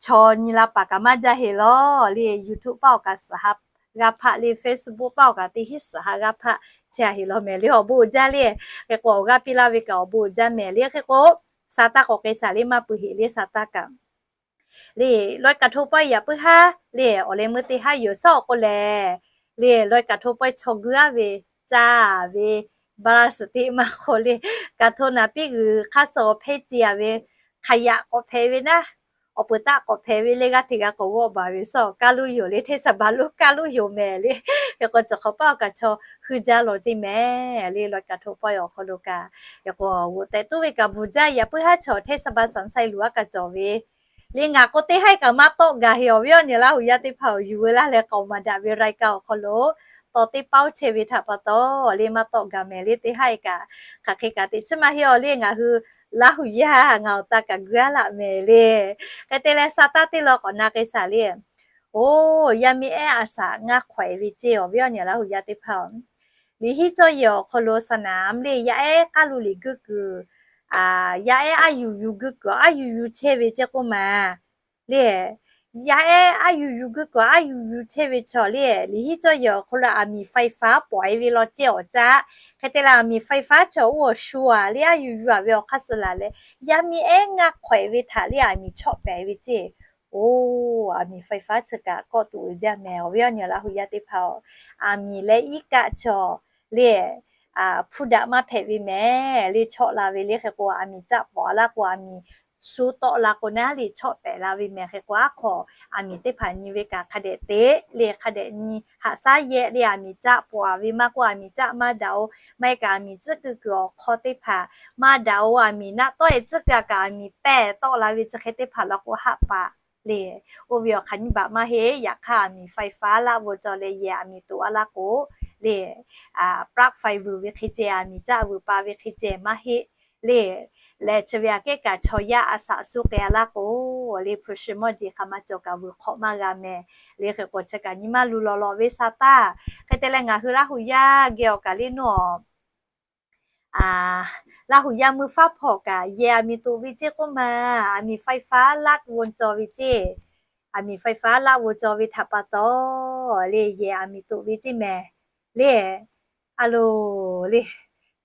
chaw nyi la paˍ kaꞈ maˇ jaˇ heˍ law le. YouTube paˇ awˬ kaꞈ suhˍ ha g'a hpaˆ le, Facebook paˇ awˬ kaꞈ teˇ hinˉ suhˍ ha g'a hpaˆ chehˇ a heˍ law mehˍ le. Awˬ bon uiˍ jaˇ le. Hk'e k'o, awˬ g'aˇ piˇ laˇ ve kaꞈ awˬ bon uiˍ jaˇ mehˍ le. Hk'e k'o, sa taˇ k'awꞈ k'ai shaˍ le, maˇ pui heˍ le, sa taˇ kaꞈ le. ลอยกระทง pawehˇ yaꞈ puiˉ haˉ le, awˬ leh meuˇ teˇ haˉ yoˬ shaˉ awˬ k'o lehˬ le, ลอยกระทง pawehˇ chaw guiˇ aˉ ve, caˇ ve, บาราสติ maˇ hk'aw le, กระทง naˍ piˉ g'uiˬ hk'aˇ suh awˬ hpehˇ ce a ve, hk'aˬ yaꞈ k'awꞈ hpehꞈ ve naˉ, awˬ peuˬ taˆ k'awꞈ hpehꞈ ve le, g'aˇ hteꞈ g'a k'awꞈ g'awˆ baˬ ve shaˉ kaˇ luˇ yoˬ le, hteˇ saˍ baˬ lonˉ kaˇ luˇ yoˬ mehˍ le. Hk'e k'o, cawˬ hk'awꞈ paˇ awˬ kaꞈ chaw heuˆ jaˇ lawˬ ceˇ mehˍ le, ลอยกระทง pawehˇ awˬ hk'aw lo kaꞈ. Hk'e k'o, g'oꞈ tehꞈ tuˉ ve kaꞈ bvuhˬ jaˇ, yaꞈ puiˉ haˉ chaw hteˇ saˍ baˬ saˍ sai luˬ aˉ kaꞈ cawˬ ve le. Ngaˬ k'o teˇ haiˉ kaꞈ maˇ tawˆ gaˬ heˍ awˬ viˉ awˬ nyi Laˇ huˍ yaˇ teˇ hpaˍ-oˬ, yuˬ veu laˇ leh k'aoˍ maˍ daꞈ ve รายการ awˬ hk'aw lo tawˍ teˇ paoˇ chehˇ ve htaꞈ pa taw le, maˇ tawˆ gaˬ mehˍ le. Teˇ haiˉ kaꞈ hk'aˬ hk'e kaꞈ teꞈ chiˇ maˇ heˆ awˬ le, ngaˬ hui Laˇ huˍ yaˇ ngaˬ awˬ ta kaꞈ gu aˉ laꞈ mehˍ le. Hk'e te leh sa taˇ teˇ law k'awꞈ na k'ai shaˍ le. Oˬ, yaˇ miˇ ehˉ a shaꞈ ngaˇ hk'awehꞈ ve ceˇ awˬ viˉ awˬ nyi Laˇ huˍ yaˇ teˇ hpaˍ-oˬ, liꞈ hiˉ cawˇ yehˬ awˬ hk'aw lo saˍ naˍ mvuhˇ le, yaˇ ehˉ k'aˇ lu liꞈ guiˇ kuiˬ, yaˇ ehˉ aˉ yuˬ yuˬ guiˇ kuiˬ, aˉ yuˬ yuˬ chehˇ ve ceˇ k'oˆ maˍ le. Yaˇ ehˉ aˉ yuˬ yuˬ guiˇ kuiˬ, aˉ yuˬ yuˬ chehˇ ve chaw le, liꞈ hiˉ cawˇ yehˬ awˬ hk'aw lo aˬ miˍ ไฟฟ้า pawˍ e ve law ceˇ awˬ caˆ. Hk'e te leh aˬ miˍ ไฟฟ้า chaw oˇ awˬ shu a le, aˉ yuˬ yuˬ a ve awˬ hk'aˇ suh laˬ leh, yaˇ miˇ ehˉ ngaˇ hk'awehꞈ ve htaꞈ le aˬ miˍ chawˆ pehˍ ve ceˇ. Oˬ, aˬ miˍ ไฟฟ้า chi kaꞈ kawˆ tuꞈ uiˍ jaˇ mehˍ awˬ viˉ awˬ nyi Laˇ huˍ yaˇ teˇ hpaˍ-oˬ, aˬ miˍ leh iˉ kaˆ chaw le, hpuˇ daꞈ maˇ hpehꞈ ve mehˍ le, chawˆ la ve le. Hk'e k'o, aˬ miˍ caˆ pawˍ laˇ k'o, aˬ miˍ shu tawˆ la k'o naˉ le, chawˆ pehˍ la ve mehˍ. Hk'e k'o, aˉ hk'aw aˬ miˍ teˇ hpaˍ nyi ve kaꞈ hk'a dehꞈ te le, hk'a dehꞈ nyi haꞈ shaˉ yehˆ le. Aˬ miˍ caˆ pawˍ a ve maˇ k'oˆ, aˬ miˍ caˆ maˇ daꞈ-oˬ, maˇ heˆ kaꞈ aˬ miˍ tcuhˉ kuiˬ kuiˬ awˬ hk'aw teˇ hpaˍ maˇ daꞈ-oˬ, aˬ miˍ naˆ tawˆ e tcuhˉ kuiˬ kaꞈ aˬ miˍ pehˇ tawˆ la ve chi hk'e teˇ hpaˍ law k'o haˆ paˍ le. Oˇ ve awˬ hk'aˬ nyiˇ baꞈ maˇ heˆ. Yaꞈ hk'aˇ aˬ miˍ ไฟฟ้า laˆ bvuhꞈ cawˬ leh yehˬ aˬ miˍ toꞈ a laˇ k'o le, ปลั๊กไฟ vuiˬ ve hk'e ceh, aˬ miˍ caˆ vuiˬ pa ve hk'e ceh maˇ heˆ le. Lehˬ chi ve aꞈ kehˉ kaꞈ chaw yaˇ a shaꞈ suh k'ai a laˇ k'o le, hpu shi mawˇ jeˬ hk'aˬ ma cawˬ kaꞈ vuiˬ hk'awꞈ maˇ g'a mehˍ le. Hk'e k'o, chi kaꞈ nyi maˇ lu lawˬ lawˬ ve sa taˇ. Hk'e te leh ngaˬ hui Laˇ huˍ yaˇ geh awˬ kaꞈ le nuˇ awˬ, Laˇ huˍ yaˇ meuˇ faˉ hpawˇ kaꞈ yehˬ aˬ miˍ toꞈ ve ceˇ k'oˆ maˍ, aˬ miˍ ไฟฟ้า laˆ bvuhꞈ cawˬ ve ceˇ. Aˬ miˍ ไฟฟ้า laˆ bvuhꞈ cawˬ ve htaꞈ pa taw le, yehˬ aˬ miˍ toꞈ ve ceˇ mehˍ le. A loˬ le,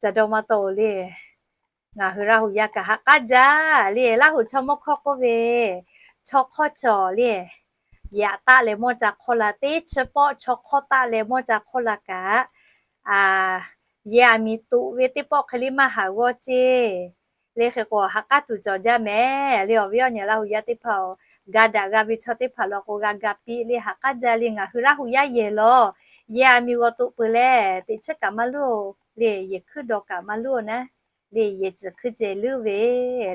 ca dawˇ maˇ tawˆ-oˬ le. Ngaˬ hui Laˇ huˍ yaˇ kaꞈ ha k'aˉ jaˇ le. Laˇ huˍ chaw mawˇ hkawˇ k'oˆ ve, chaw hk'awˇ cawˬ le, yehˬ aꞈ taˆ leh mawˇ ca hk'awˇ la, teˇ chi pawˆ chaw hk'awˇ taˆ leh mawˇ ca hk'awˇ la kaꞈ, yehˬ aˬ miˍ toꞈ ve teˇ pawˆ hk'e le maˇ haˍ g'awˇ ceˇ le. Hk'e k'o, ha k'aˉ tuˬ cawˬ jaˇ mehˍ le. Awˬ viˉ awˬ nyi Laˇ huˍ yaˇ teˇ hpaˍ-oˬ, ga daꞈ g'a ve chaw teˇ hpaˍ law k'o g'a ga piˇ le, ha k'aˉ jaˇ le. Ngaˬ hui Laˇ huˍ yaˇ yehˬ lawˬ, yehˬ aˬ miˍ g'awˬ toꞈ peuˬ leh, teꞈ chiˉ kaꞈ maˇ luˇ-oˬ le, yehˬ hkuiˉ dawˬ kaꞈ maˇ luˇ-oˬ naˉ le, yehˬ ciˬ hkuiˉ ceh luˇ ve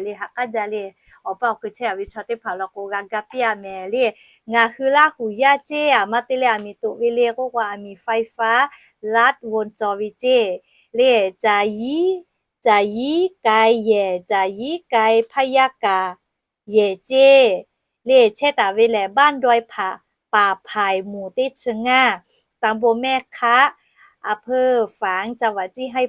le, ha k'aˉ jaˇ le. Awˬ pa awˬ kui chehˇ a ve chaw teˇ hpaˍ law k'o g'a ga piˇ a mehˍ le. Ngaˬ hui Laˇ huˍ yaˇ ceˇ, aˬ ma te leh aˬ miˍ toꞈ ve le k'oˆ k'o, aˬ miˍ ไฟฟ้า laˆ bvuhꞈ cawˬ ve ceˇ le. Caˬ yiˉ, caˬ yiˉ kai yehˬ, caˬ yiˉ kai hpaˇ yaˇ kaꞈ yehˬ ceˇ le. Chehˇ taˍ ve lehˬ, บ้านดอยป่าไผ่ หมู่ teˇ chi ngaˇ, ตำบลแม่คะ อำเภอฝาง จังหวัดเชียงราย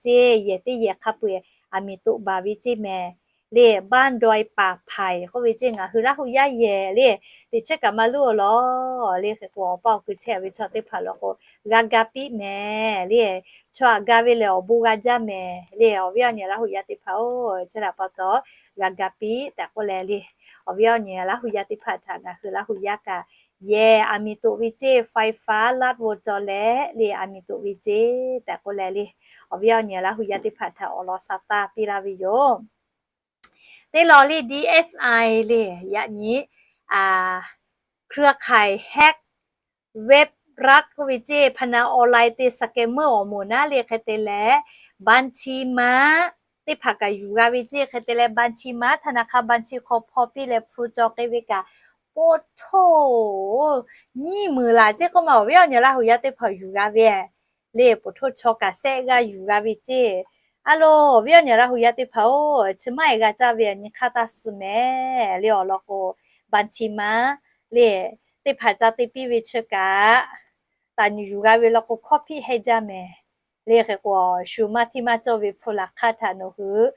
ceˇ. Yehˬ teˇ yehˬ hk'a peu-eˬ aˬ miˍ toꞈ baˬ ve ceˇ mehˍ le. บ้านดอยป่าไผ่ k'oˆ ve ceˇ. Ngaˬ hui Laˇ huˍ yaˇ yehˬ le, teꞈ chiˉ kaꞈ maˇ luˇ-oˬ lawˬ le. Hk'e k'o, awˬ pa awˬ kui chehˇ ve chaw teˇ hpaˍ law k'o g'a ga piˇ mehˍ le. Chaw aꞈ ga ve lehˬ, awˬ bon g'a jaˇ mehˍ le. Awˬ viˉ awˬ nyi Laˇ huˍ yaˇ teˇ hpaˍ-oˬ, chi htaꞈ pa taw g'a ga piˇ tehꞈ k'oˆ leh le. Awˬ viˉ awˬ nyi Laˇ huˍ yaˇ teˇ hpaˍ htaꞈ ngaˬ hui Laˇ huˍ yaˇ kaꞈ yehˬ aˬ miˍ toꞈ ve ceˇ, ไฟฟ้า laˆ bvuhꞈ cawˬ leh le, aˬ miˍ toꞈ ve ceˇ tehꞈ k'oˆ leh le. Awˬ viˉ awˬ nyi Laˇ huˍ yaˇ teˇ hpaˍ htaꞈ awˬ lawn sa taˇ piˇ laˇ ve yoˬ. Teˇ law le, DSI le, yaꞈ nyi เครือข่ายแฮ็กเว็บรัฐ k'oˆ ve ceˇ, พนันออนไลน์ te scammer awˬ moˍ naˉ le. Hk'e te leh บัญชีม้า teˇ hpaˍ kaꞈ yuˬ g'a ve ceˇ. Hk'e te leh บัญชีม้า ธนาคาร บัญชี hk'aw hpaw piˇ leh hpu caw k'ai ve kaꞈ, โอ้โห nyiˇ meunˍ laˬ ceˇ k'oˆ ma awˬ viˉ awˬ nyi Laˇ huˍ yaˇ teˇ hpaˍ yuˬ g'a ve le, โอ้โห chaw kaꞈ sehˆ g'aˇ yuˬ g'a ve ceˇ. A lo awˬ viˉ awˬ nyi Laˇ huˍ yaˇ teˇ hpaˍ-oˬ, chi maˇ heˆ g'a caˇ ve nyi hk'aˇ taˇ suh mehˍ le. Awˬ lawn k'o, บัญชีม้า le, teˇ hpaˍ ca te piˇ ve chi kaꞈ, taˍ nyuˬ yuˬ g'a ve law k'o, hkawˇ hpiˆ heh jaˇ mehˍ le. Hk'e k'o, shu maˇ hteˇ maˇ cawˇ ve hpu laˬ hk'aˇ htaꞈ nawˬ hui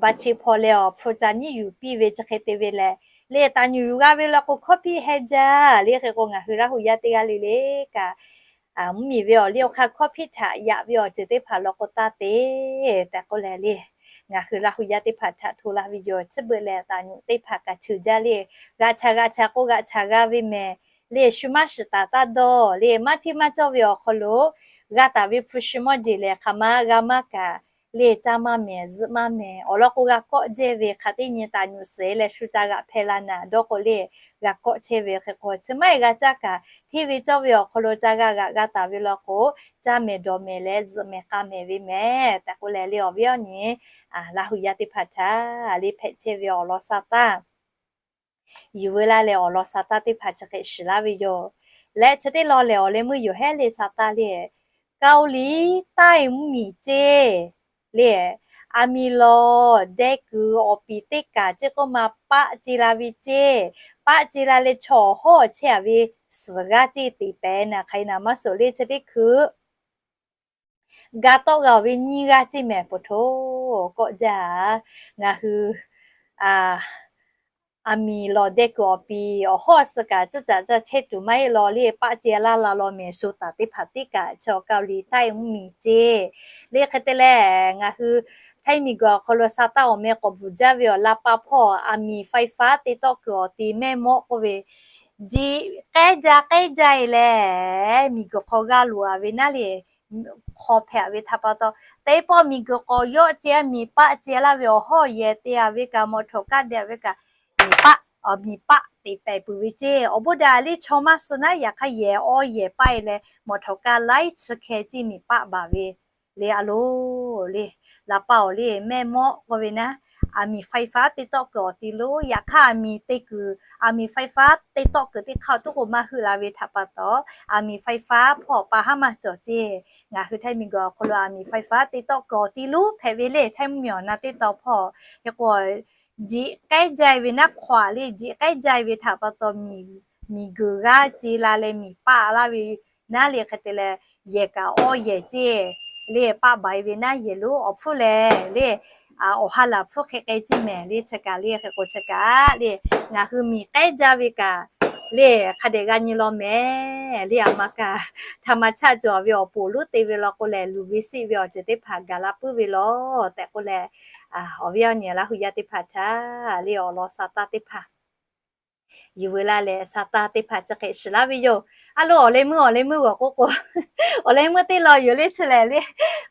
บัญชี hpaw leh awˬ hpu ca nyiˇ yuˬ piˇ ve chi hk'e te ve lehˬ, le taˍ nyuˬ yuˬ g'a ve law k'o, hkawˇ hpiˆ heh jaˇ le. Hk'e k'o, ngaˬ hui Laˇ huˍ yaˇ teˇ g'aˇ le le kaꞈ, mvuhˇmiˬ ve awˬ liˇ awˬ hk'aˇ hkawˇ hpiˆ htaꞈ yaꞈ ve awˬ ceuˬ teˇ hpaˍ law k'o taˇ te tehꞈ k'oˆ leh le, ngaˬ hui Laˇ huˍ yaˇ teˇ hpaˍ htaꞈ hto laˇ ve yoˬ. Chi beuꞈ lehˬ, taˍ nyuˬ teˇ hpaˍ kaꞈ ceuˬ jaˇ le, g'aꞈ chaꞈ g'aꞈ chaꞈ k'o g'aꞈ chaꞈ g'a ve mehˍ le. Shu maˇ shiˍ taˍ taˇ dawˇ le, maˇ hteˇ maˇ cawˇ ve awˬ hk'aw lo g'a taˍ ve hpu shi mawˇ jeˬ lehˬ, hk'aˬ ma g'a maˇ kaꞈ le, caˇ maˇ mehˍ, zuhꞈ maˇ mehˍ. Awˬ lawn k'o, g'a kawˆ jehˇ ve hk'aˬ teˇ nyi taˍ nyuˬ suhˍ leh shu ca g'aꞈ hpehˇ la naˍ dawˇ k'o le, g'a kawˆ chehˇ ve. Hk'e k'o, chi maˇ heˆ g'a caˇ kaꞈ, hteˇ ve cawˇ ve awˬ hk'aw lo ca g'a g'aꞈ g'a taˍ ve law k'o, caˇ mehˍ dawˬ mehˍ leh zuhꞈ mehˍ k'a mehˍ ve mehˍ tehꞈ k'oˆ leh le, awˬ viˉ awˬ nyi Laˇ huˍ yaˇ teˇ hpaˍ htaꞈ le hpehꞈ chehˇ ve awˬ lawn sa taˇ yuˬ veu laˇ leh awˬ lawn sa taˇ teˇ hpaˍ chi hk'e shiˍ laˇ ve yoˬ. Leh chi teˇ lawn lehˬ, awˬ leh meuˇ yoˬ hehˉ le sa taˇ le, เกาหลีใต้ mvuhˇmiˬ ceˇ le, aˬ miˍ lawˬ deh kuiˬ awˬ piˍ teˇ kaˬ ceˇ k'oˆ ma paˆ ce la ve ceˇ. Paˆ ce la leh chaw awˬ hawˉ chehˇ a ve suhˍ g'aˇ ceˇ te pehˍ naˍ hk'aˬ hk'e naˍ maˇ suhˍ le chi teˇ hkui ga tawˆ g'a-oˬ ve nyiˇ g'aˇ ceˇ mehˍ. Poˬ htoˇ kawˆ jaˇ. Ngaˬ hui aˬ miˍ lawˬ deh kuiˬ awˬ piˍ awˬ hawˉ suh kaꞈ, tcuhˇ caꞈ caˇ chehˇ tuˬ maˇ heˆ law le, paˆ ce laˇ la law mehˍ sho taˍ teˇ hpaˍ teˇ kaꞈ chi เกาหลีใต้ mvuhˇmiˬ ceˇ le. Hk'e te leh, ngaˬ hui htaiˇ miˬguiˬ awˬ hk'aw lo sa taˇ awˬ meh k'awꞈ bvuhˬ jaˇ ve awˬ laˇ paˇ hpawˇ aˬ miˍ ไฟฟ้า te tawˆ kuiˬ awˬ ti mehˇ mawˆ k'oˆ ve, jiꞈ k'ehˉ jaˇ k'ehˉ jaˇ e leh, miˬguiˬ hk'aw g'a loꞈ a ve naˉ le, hk'aw hpehꞈ ve htaꞈ pa taw, teˇ pawˆ miˬguiˬ k'awꞈ yawˆ ce a miˬ paˆ ce laˇ ve awˬ hawˉ yehˬ te a ve kaꞈ, mawˬ htaꞈ kaˇ deh ve kaꞈ, miˬ paˆ, miˬ paˆ te pehˍ peuˬ ve ceˇ. Awˬ bon daꞈ le chaw maˇ suh naˉ, yaꞈ hk'aˇ yehˬ awˇ yehˬ paˆ e leh mawˬ htaꞈ kaˇ laiˉ chi hkeh ceˇ miˬ paˆ baˬ ve le. A lo le, laˇ paˇ awˬ le mehˇ mawˆ k'oˆ ve naˉ, aˬ miˍ ไฟฟ้า te tawˆ kuiˬ awˬ ti lo, yaꞈ hk'aˇ aˬ miˍ te kuiˬ, aˬ miˍ ไฟฟ้า te tawˆ kuiˬ teˇ hk'aˇ tuˉ k'o maˇ heuˆ la ve htaꞈ pa taw, aˬ miˍ ไฟฟ้า hpawˇ pa haˉ maˇ cawˬ ceˇ. Ngaˬ hui htaiˇ miˬguiˬ awˬ hk'aw lo aˬ miˍ ไฟฟ้า te tawˆ kuiˬ awˬ ti lo hpehꞈ ve le. Htaiˇ mvuhˇmiˬ awˬ na teˇ taw hpawˇ hk'e k'o, jiꞈ k'ehˉ jaˇ ve naˉ hk'aw le, jiꞈ k'ehˉ jaˇ ve htaꞈ pa taw, miˬ, miˬguiˬ g'aˇ ce la leh miˬ paˆ laˇ ve naˉ le. Hk'e te leh, yehˬ kaꞈ awˇ yehˬ ceˇ le, paˆ baˬ e ve naˉ yehˬ lo awˬ hpfuhˇ lehˬ le, awˬ ha laˬ hpfuhˇ hk'e k'ai ceˇ mehˍ le. Chi kaꞈ le, hk'e k'o chi kaꞈ le, ngaˬ hui miˬ k'ehˉ jaˇ ve kaꞈ le, hk'a dehꞈ g'a nyi law mehˍ le. Aˬ ma kaꞈ htaꞈ ma chaˆ cawˬ ve awˬ poˍ lonˉ te ve law k'o lehˬ, luˬ ve seˆ ve awˬ ceuˬ teˇ hpaˍ gaˬ la puiˉ ve law tehꞈ k'oˆ leh, awˬ viˉ awˬ nyi Laˇ huˍ yaˇ teˇ hpaˍ htaꞈ le awˬ lawn sa taˇ teˇ hpaˍ yuˬ veu laˇ leh sa taˇ teˇ hpaˍ chi hk'e shiˍ laˇ ve yoˬ. A lo awˬ leh meuˇ, awˬ leh meuˇ g'awˬ k'oˆ k'o, awˬ leh meuˇ teˇ lawn yoˬ le. Chi lehˬ le,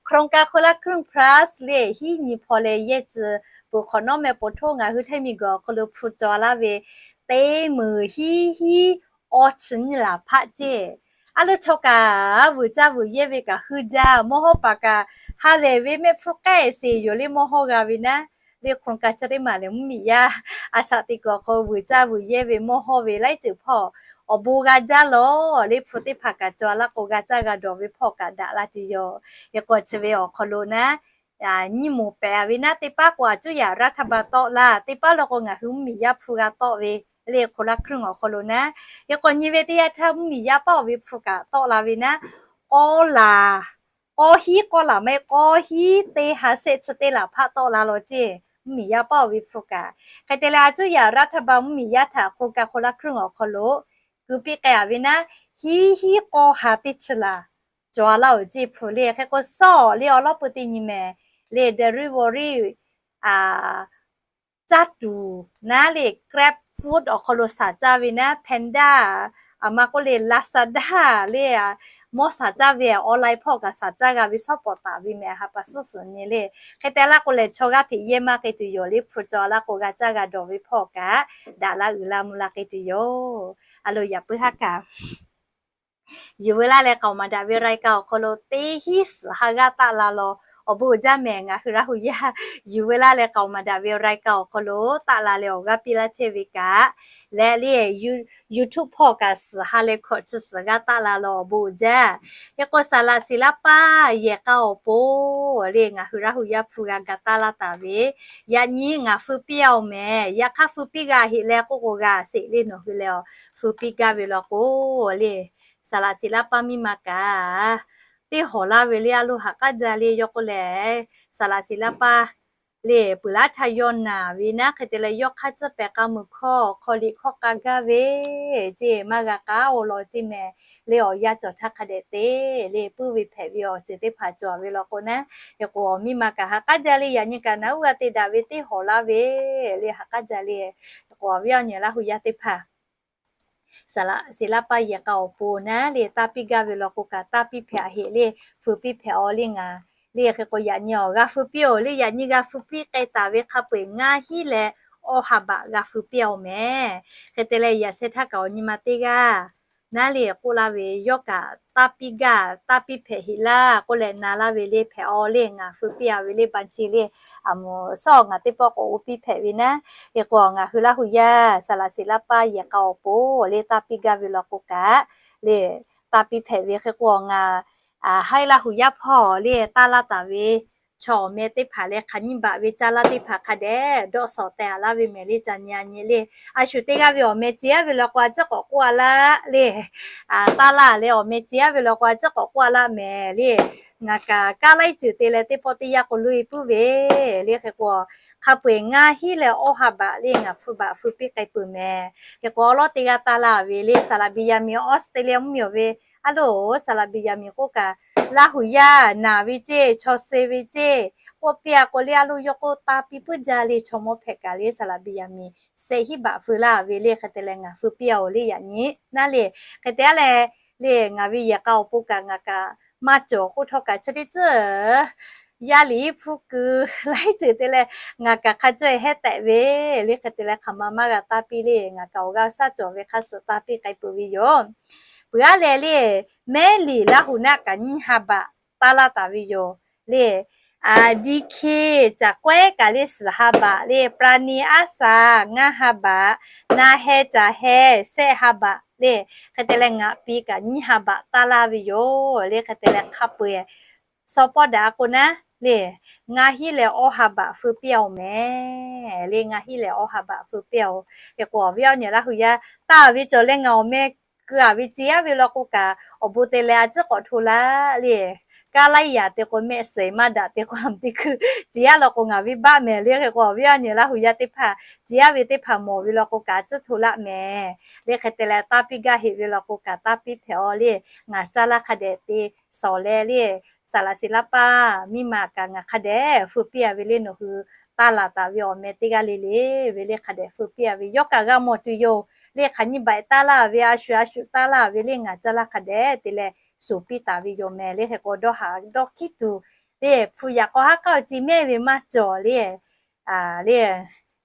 โครงการคนละครึ่ง plus le, hiˉ nyi hpaw leh yehˇ tcuh peuˬ hk'awꞈ nawˉ meh, poˬ htoˇ ngaˬ hui htaiˇ miˬguiˬ awˬ hk'aw lo hpu caw laˇ ve teˇ meunˍ hiˉ hiˉ awˇ chi nyiˇ laˬ hpaˆ ceˇ. A lo chaw kaꞈ vuiˬ caˇ vuiˬ yehˇ ve kaꞈ hui jaˇ. Mawˇ hawˉ paˍ kaꞈ ha lehˬ ve mehˆ hpfuhˇ k'ehˆ seˍ yoˬ le, mawˇ hawˉ g'a ve naˉ le. โครงการ chi teˇ maˬ lehˬ, mvuhˇmiˬ yaˇ a shaꞈ teꞈ kuiˬ awˬ hk'aw lo vuiˬ caˇ vuiˬ yehˇ ve mawˇ hawˉ ve laiˉ ceuˬ hpawˇ awˬ bon g'a jaˇ lawˬ le. Hpu teˇ hpaˍ kaꞈ caw laˇ k'o, g'a caˇ g'a dawˬ ve hpawˇ kaꞈ daꞈ la tuˬ yoˬ. Hk'e k'o chi ve awˬ hk'aw lo naˉ, nyiˇ moˍ pehˍ ve naˉ, teˇ paˉ k'o aˬ cuˇ yaꞈ รัฐบาล tawˆ la, teˇ paˉ law k'o ngaˬ hui mvuhˇmiˬ yaˇ hpu g'a tawˆ ve le, คนละครึ่ง awˬ hk'aw lo naˉ. Hk'e k'o nyi ve teˇ yanˇ htaˇ mvuhˇmiˬ yaˇ paˆ oˬ ve hpu kaꞈ tawˆ la ve naˉ, k'awˇ laˬ, k'awˇ hiˉ k'awˇ laˬ maˇ heˆ, k'awˇ hiˉ teˇ ha shehˆ chi teˇ laˬ hpaˆ tawˆ la law ceˇ. Mvuhˇmiˬ yaˇ paˆ oˬ ve hpu kaꞈ hk'e te leh, aˬ cuˇ yaꞈ รัฐบาล mvuhˇmiˬ yaˇ htaꞈ โครงการ คนละครึ่ง awˬ hk'aw lo keu piˇ k'ai a ve naˉ, hiˉ hiˉ k'awˇ ha teˇ chi laˬ caw laˇ oˬ ceˇ hpu le. Hk'e k'o sawˉ le awˬ lawˉ peu teˇ nyi mehˍ le, delivery caˇ tuˬ naˉ le, GrabFood awˬ hk'aw lo shaˍ caˇ ve naˉ, Panda, aˬ ma k'oˆ le Lazada le, mawˇ shaˍ caˇ ve online hpawˇ kaꞈ shaˍ caˇ g'a ve shawˉ pawˍ taˍ ve mehˍ, ha pa suhˉ suhˍ nyi le. Hk'e te laˇ k'o lehˬ, chaw g'aˇ hteꞈ yehˇ maˇ k'ai tuˬ yoˬ le. Hpu caw laˇ k'o g'a caˇ g'a dawˬ ve hpawˇ kaꞈ daꞈ la uiˍ la mvuh la k'ai tuˬ yoˬ. A lo yaꞈ puiˉ haˉ kaꞈ yuˬ veu laˇ leh k'aoˍ maˍ daꞈ ve รายการ awˬ hk'aw lo teˇ hinˉ suhˍ ha g'aˇ taˆ la law Awˬ bon uiˍ jaˇ mehˍ, ngaˬ hui Laˇ huˍ yaˇ yuˬ ve laˇ leh k'aoˍ maˍ daꞈ ve รายการ awˬ hk'aw lo taˆ la leh awˬ g'aˇ piˇ laˇ chehˇ ve kaꞈ leh, le YouTube hpawˇ kaꞈ suhˍ ha leh hkawꞈ chi suhˍ g'a taˆ la law awˬ bon uiˍ jaˇ. Hk'e k'o, saˍ laꞈ shiˍ laˇ paˇ yehˬ k'a awˬ pon le ngaˬ hui Laˇ huˍ yaˇ hpu g'a ga taˇ laˇ taˍ ve, yaꞈ nyi ngaˬ feu piˇ a oˬ mehˍ. Yaꞈ hk'aˇ feu piˇ g'a heꞈ leh k'oˆ k'o g'a sheˍ le nawˬ hui leh, feu piˇ gaˇ ve law k'o le, saˍ laꞈ shiˍ laˇ paˇ miˇ ma kaꞈ teˇ hawˬ laˇ ve le a loˍ ha k'aˉ jaˇ le yawˇ k'oˆ leh, saˍ laꞈ shiˍ laˇ paˇ le peuˬ laˇ htaˇ yawˇ naˬ ve naˉ hk'e te leh yawˇ hk'aˇ tcuhˉ pehˍ k'a meuˬ hkawˇ hk'aw liꞈ hkawˇ k'a gaˇ ve ceˇ maˇ g'a k'aˉ oˬ law ceˇ mehˍ. Le awˬ yanˇ cawˬ htaˇ hk'a dehꞈ te le puiˉ ve hpehꞈ ve awˬ ceuˬ teˇ hpaˍ cawˬ ve law k'o naˉ, hk'e k'o miˇ ma kaꞈ ha k'aˉ jaˇ le yaꞈ nyi kaꞈ naˬ uˉ g'a te daꞈ ve teˇ hawˬ laˇ ve le ha k'aˉ jaˇ le. Hk'e k'o awˬ viˉ awˬ nyi Laˇ huˍ yaˇ teˇ hpaˍ saˍ laꞈ shiˍ laˇ paˇ yehˬ k'a awˬ pon naˉ le taˇ piˇ gaˇ ve law k'o kaꞈ taˇ piˇ hpehꞈ a heꞈ le, feu piˇ hpehꞈ a le ngaˬ le hk'e k'o yaꞈ nyi awˬ g'a feu piˇ oˬ le yaꞈ nyi g'a feu piˇ k'ai taˍ ve hk'a peu-eˬ ngaˇ hinˉ leh awˇ ha baꞈ g'a feu piˇ a oˬ mehˍ. Hk'e te leh yaꞈ sheh htaˇ kaꞈ awˬ nyi ma teˇ g'aˇ naˉ le k'oˆ laˇ ve, yawˇ kaꞈ taˇ piˇ gaˇ taˇ piˇ hpehꞈ heꞈ laˇ k'oˆ leh na laˇ ve le hpehꞈ a le ngaˬ feu piˇ a ve le ba chi le, a moˍ sawˉ ngaˬ teˇ pawˆ k'awꞈ g'oˇ piˇ hpehꞈ ve naˉ. Hk'e k'o ngaˬ hui Laˇ huˍ yaˇ saˍ laꞈ shiˍ laˇ paˇ yehˬ k'a awˬ pon le taˇ piˇ gaˇ ve law k'o kaꞈ le taˇ piˇ hpehꞈ ve hk'e k'o ngaˬ haiˉ Laˇ huˍ yaˇ hpawˇ le taˇ laˇ taˍ ve chaw awˬ meh teˇ hpaˍ leh hk'aˬ nyiˇ baꞈ ve caˇ laˇ teˇ hpaˍ hk'a dehꞈ dawˆ shawˍ teh a laˇ ve mehˍ le ca nyi a nyi le. A shu teˇ g'aˇ ve awˬ meh ce aˉ ve law k'o a ciˉ k'awꞈ k'oˆ a laˇ le, taˇ laˇ leh awˬ meh ce aˉ ve law k'o a ciˉ k'awꞈ k'oˆ a laˇ mehˍ le. Ngaˬ kaꞈ kaˇ laiˉ ceuˬ te leh teˇ pawˆ teˇ yanˇ k'o loˇ e puiˉ ve le hk'e k'o, hk'a peu-eˬ ngaˇ hinˉ leh awˇ ha baꞈ le ngaˬ hpu baꞈ feu piˇ k'ai peuˬ mehˍ. Hk'e k'o awˉ lawˉ teˇ g'aˇ taˇ laˇ ve le saˍ laꞈ biˍ yaˍ miˍ Australia mvuhˇ miˬ awˬ ve a loˍ saˍ laꞈ biˍ yaˍ miˍ k'oˆ kaꞈ Laˇ huˍ yaˇ naˬ ve ceˇ chaw suh ve ceˇ k'oˆ piˇ a k'o le a loˍ yawˇ k'oˆ taˇ piˇ puiˉ jaˇ le chaw mawˇ hpehꞈ kaꞈ le saˍ laꞈ biˍ yaˍ miˍ shehˆ hinˉ baꞈ feu laˇ ve le hk'e te leh ngaˬ feu piˇ a oˬ le yaꞈ nyi naˉ le. Hk'e te a leh le ngaˬ ve yehˬ k'a awˬ pon kaꞈ ngaˬ kaꞈ maˇ cawˬ k'oˆ htawˇ kaꞈ chi teˇ tcuhˉ yaˇ liꞈ hpu kuiˬ laiˉ ceuˬ te leh ngaˬ kaꞈ hk'a caweh hehˉ tehꞈ ve le hk'e te leh hk'aˬ ma maˇ g'a taˇ piˇ le ngaˬ kaꞈ awˬ g'aˇ shaˉ cawˬ ve hk'a suhˍ taˇ piˇ k'ai peuˬ ve yoˬ. Peuˬ aˉ leh le mehˉ liꞈ Laˇ huˍ naˆ kaꞈ nyiˇ ha baꞈ taˇ laˇ taˍ ve yoˬ le. A, D K caˬ k'awehˉ kaꞈ le suhˍ ha baꞈ le, ปราณี aˉ saˍ ngaˇ ha baꞈ, na heh caˬ heh shehˆ ha baꞈ le, hk'e te leh ngaꞈ pi kaꞈ nyiˇ ha baꞈ taˇ laˇ ve yoˬ le. Hk'e te leh hk'a peu-eˬ saw pawˆ daꞈ a k'o naˉ le, ngaˇ hinˉ leh awˇ ha baꞈ feu piˇ a oˬ mehˍ le. Ngaˇ hinˉ leh awˇ ha baꞈ feu piˇ a oˬ. Hk'e k'o awˬ viˉ awˬ nyi Laˇ huˍ yaˇ taˇ ve cawˬ leh ngaˬ awˬ meh keu a ve ce aˉ ve law k'o kaꞈ awˬ bon te leh a ciˉ k'awꞈ hto laˇ le. Kaˇ laiˉ yaˍ te k'o mehˆ suhˍ maˇ daꞈ te k'o a teˇ hkui ce aˉ law k'o ngaˬ viˉ baˆ mehˍ le. Hk'e k'o awˬ viˉ awˬ nyi Laˇ huˍ yaˇ teˇ hpaˍ ce aˉ ve teˇ hpaˍ mawˬ ve law k'o kaꞈ a ciˉ hto laˇ mehˍ le. Hk'e te leh taˇ piˇ gaˇ heꞈ ve law k'o kaꞈ taˇ piˇ hpehꞈ a le. Ngaˬ caˇ laˇ hk'a dehꞈ te shawˍ leh le saˍ laꞈ shiˍ laˇ paˇ miˇ ma kaꞈ ngaˬ hk'a dehꞈ feu piˇ a ve le nawˬ hui taˇ laˬ taˍ ve awˬ meh teˇ g'aˇ le le ve le hk'a dehꞈ feu piˇ a ve yawˇ kaꞈ g'a mawˬ tuˬ yoˬ le. Hk'aˬ nyiˇ baꞈ taˇ laˇ ve a shu a shu taˇ laˇ ve le ngaˬ caˇ laˇ hk'a dehꞈ te leh shuˍ piˇ taˍ ve yoˬ meh le. Hk'e k'o dawˇ haˍ dawˇ hkiˉ tuˬ le hpu yaꞈ k'aw haˉ k'aˉ awˬ ci mehˆ ve maˇ cawˬ le le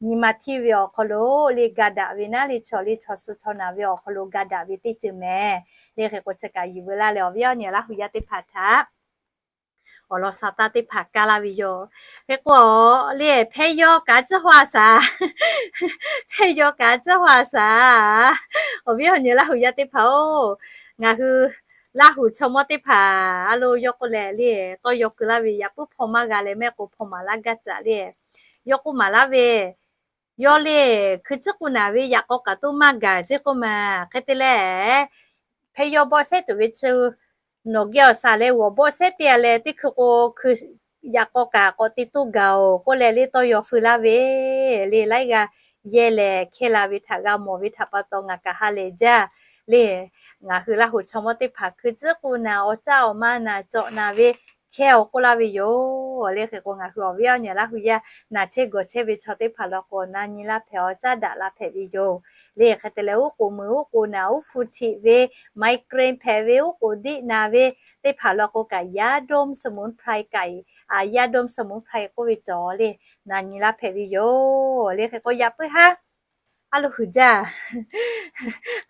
nyi ma htiˇ ve awˬ hk'aw lo le ga daꞈ ve naˉ le chaw le chaw suh chaw naˬ ve awˬ hk'aw lo ga daꞈ ve teˇ ceuˬ mehˍ le. Hk'e k'o chi kaꞈ yuˬ veu laˇ leh awˬ viˉ awˬ nyi Laˇ huˍ yaˇ teˇ hpaˍ htaꞈ awˬ lawn sha taˇ teˇ hpaˍ kaˇ laˇ ve yoˬ. Hk'e k'o le hpehˇ yawˇ kaꞈ a ciˉ hawˇ a shaˍ, hpehˇ yawˇ kaꞈ a ciˉ hawˇ a shaˍ. Awˬ viˉ awˬ nyi Laˇ huˍ yaˇ teˇ hpaˍ-oˬ, ngaˬ hui Laˇ huˍ chaw mawˇ teˇ hpaˍ a lo yawˇ k'oˆ leh le tawˇ yaw keu laˇ ve yaꞈ puiˉ hpaw maˇ g'a leh mehˆ k'o hpaw maˍ laˇ gaˇ caꞈ le. Yawˇ k'oˆ maˍ laˇ ve, yawˇ le hkui ciˉ k'u naˍ ve yaꞈ k'aw kaꞈ toˇ maˇ gaˬ ceˇ k'oˆ ma. Hk'e te leh hpehˇ yawˇ bawˆ shehˉ tuˬ ve chi nawˬ geh awˬ shaˍ leh g'awˬ bawˆ shehˉ piˇ a leh teˇ hkui k'o hkui yaꞈ k'aw kaꞈ k'awꞈ te toˇ gaˬ-oˬ k'oˆ leh le tawˇ yaw feu laˇ ve le laiˉ g'aˇ yehˇ lehˬ hkehˇ la ve htaꞈ g'a mawˬ ve htaꞈ pa taw ngaˬ kaꞈ ha lehˬ jaˇ le. Ngaˬ hui Laˇ huˍ chaw mawˇ teˇ hpaˍ hkui ciˉ k'u naˍ awˬ caˇ awˬ ma naˍ cawꞈ naˍ ve hkehˇ awˬ k'oˆ laˇ ve yoˬ le. Hk'e k'o ngaˬ hui awˬ viˉ awˬ nyi Laˇ huˍ yaˇ naˬ chehˇ gawˬ chehˇ ve chaw teˇ hpaˍ law k'o na nyi laˇ hpehꞈ awˬ caˉ daꞈ la hpehꞈ ve yoˬ le. Hk'e te leh uˉ k'oˍ mui uˉ k'oˍ naˍ uˉ hpu htiꞈ ve migraine hpehꞈ ve uˉ k'oˍ diˆ naˍ ve teˇ hpaˍ law k'o kaꞈ ยาดมสมุนไพร kaꞈ ยาดมสมุนไพร k'oˆ ve cawˬ le na nyi laˇ hpehꞈ ve yoˬ le. Hk'e k'o yaꞈ puiˉ haˉ A lo huiˍ jaˇ,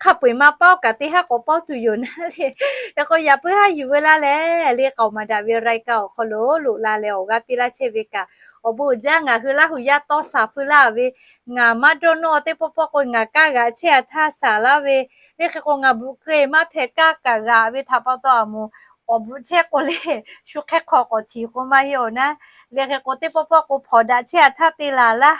hk'a peu-eˬ maˇ paoˉ kaꞈ teˇ haˉ k'awꞈ paoˉ tuˬ yoˬ naˉ le. Hk'e k'o yaꞈ puiˉ haˉ yuˬ veu laˇ leh le, k'aoˍ maˍ daꞈ ve รายการ awˬ hk'aw lo loꞈ la leh awˬ g'aˇ piˇ laˇ chehˇ ve kaꞈ, awˬ bon uiˍ jaˇ. Ngaˬ hui Laˇ huˍ yaˇ tawˇ shaˍ feu laˇ ve, ngaˬ maˇ dawˇ nawˇ teˇ pawˆ pawˆ k'o ngaˬ kaˇ g'aꞈ chehˇ a htaˇ shaˍ laˇ ve, le hk'e k'o ngaˬ bvuhꞈ keu-eˬ maˇ hpehꞈ kaˇ kaꞈ g'aꞈ ve htaꞈ pa taw a moˍ k'awꞈ bvuhꞈ chehˇ k'o le, shu hk'e hk'aw k'awꞈ htiˍ k'o maˇ heˆ awˬ naˉ. Le hk'e k'o teˇ pawˆ pawˆ k'o hpawnˬ daꞈ chehˇ a htaˇ te laˬ laˇ.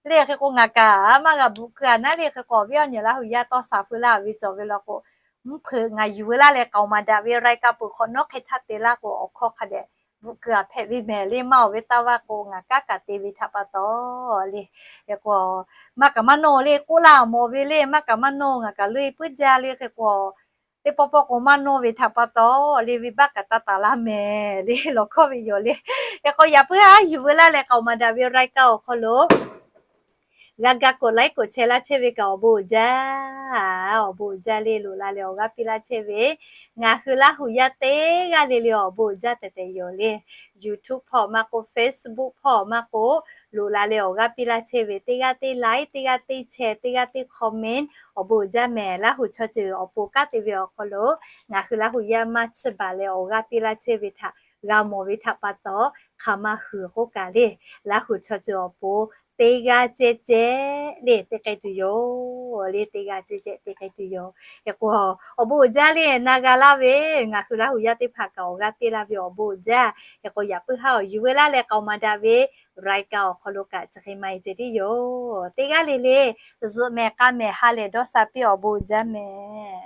Le hk'e k'o ngaˬ kaꞈ maˇ g'a bvuhꞈ keu a naˉ. Le hk'e k'o awˬ viˉ awˬ nyi Laˇ huˍ yaˇ tawˇ shaˍ feu laˇ ve cawˬ ve law k'o, mvuhˇ hpeuꞈ ngaˬ yuˬ veu laˇ leh k'aoˍ maˍ daꞈ ve รายการ peuˬ hk'awꞈ nawˉ hk'e htaˇ te laˇ k'o awˬ hkawˇ hk'a dehꞈ bvuhꞈ keu a hpehꞈ ve mehˍ le. Maˇ awˬ ve taˇ vaˇ k'o ngaˬ kaˉ kaꞈ te ve htaꞈ pa taw le. Hk'e k'o maˇ kaꞈ maˇ nawˇ le k'oˆ laˇ mawˬ ve le, maˇ kaꞈ maˇ nawˇ ngaˬ kaꞈ leuˆ puiˉ jaˇ le. Hk'e k'o teˇ pawˆ pawˆ k'o maˇ nawˇ ve htaꞈ pa taw le, venˇbaˆ kaꞈ taˇ taˍ laˇ mehˍ le, lawˬ hkawˇ ve yoˬ le. Hk'e k'o yaꞈ puiˉ haˉ yuˬ veu laˇ leh k'aoˍ maˍ daꞈ ve รายการ awˬ hk'aw lo g'a ga กดไลค์ กดแชร์ laˇ chehˇ ve kaꞈ awˬ bon uiˍ jaˇ. Awˬ bon uiˍ jaˇ le, loꞈ la leh awˬ g'aˇ piˇ laˇ chehˇ ve ngaˬ hui Laˇ huˍ yaˇ teˇ g'aˇ le le awˬ bon uiˍ jaˇ tehꞈ tehꞈ yoˬ le. YouTube hpawˇ maˇ k'o, Facebook hpawˇ maˇ k'o, loꞈ la leh awˬ g'aˇ piˇ laˇ chehˇ ve teˇ g'aˇ teˇ like, teˇ g'aˇ teˇ share, teˇ g'aˇ teˇ comment, awˬ bon uiˍ jaˇ mehˍ. Laˇ huˍ chaw ceuˬ awˬ pon kanˉ te ve awˬ hk'aw lo ngaˬ hui Laˇ huˍ yaˇ maˇ chiˇ baˬ leh awˬ g'aˇ piˇ laˇ chehˇ ve htaꞈ g'a mawˬ ve htaꞈ pa taw, hk'aˬ ma huiˍ k'oˆ kaꞈ le, Laˇ huˍ chaw ceuˬ awˬ pon teˇ g'aˇ ceh ceh le teˇ k'ai tuˬ yoˬ le, teˇ g'aˇ ceh ceh teˇ k'ai tuˬ yoˬ. Hk'e k'o awˬ bon uiˍ jaˇ le, na g'a laˇ ve ngaˬ hui Laˇ huˍ yaˇ teˇ hpaˍ kaꞈ awˬ g'aˇ piˇ laˇ ve awˬ bon uiˍ jaˇ. Hk'e k'o yaꞈ puiˉ haˉ awˬ yuˬ veu laˇ leh k'aoˍ maˍ daꞈ ve รายการ awˬ hk'aw lo kaꞈ chi hk'e maˇ heˆ ceh tiˉ yoˬ. Teˇ g'aˇ le le zuhꞈ mehˍ k'a mehˍ ha lehˬ dawˇ sha piˇ awˬ bon uiˍ jaˇ mehˍ.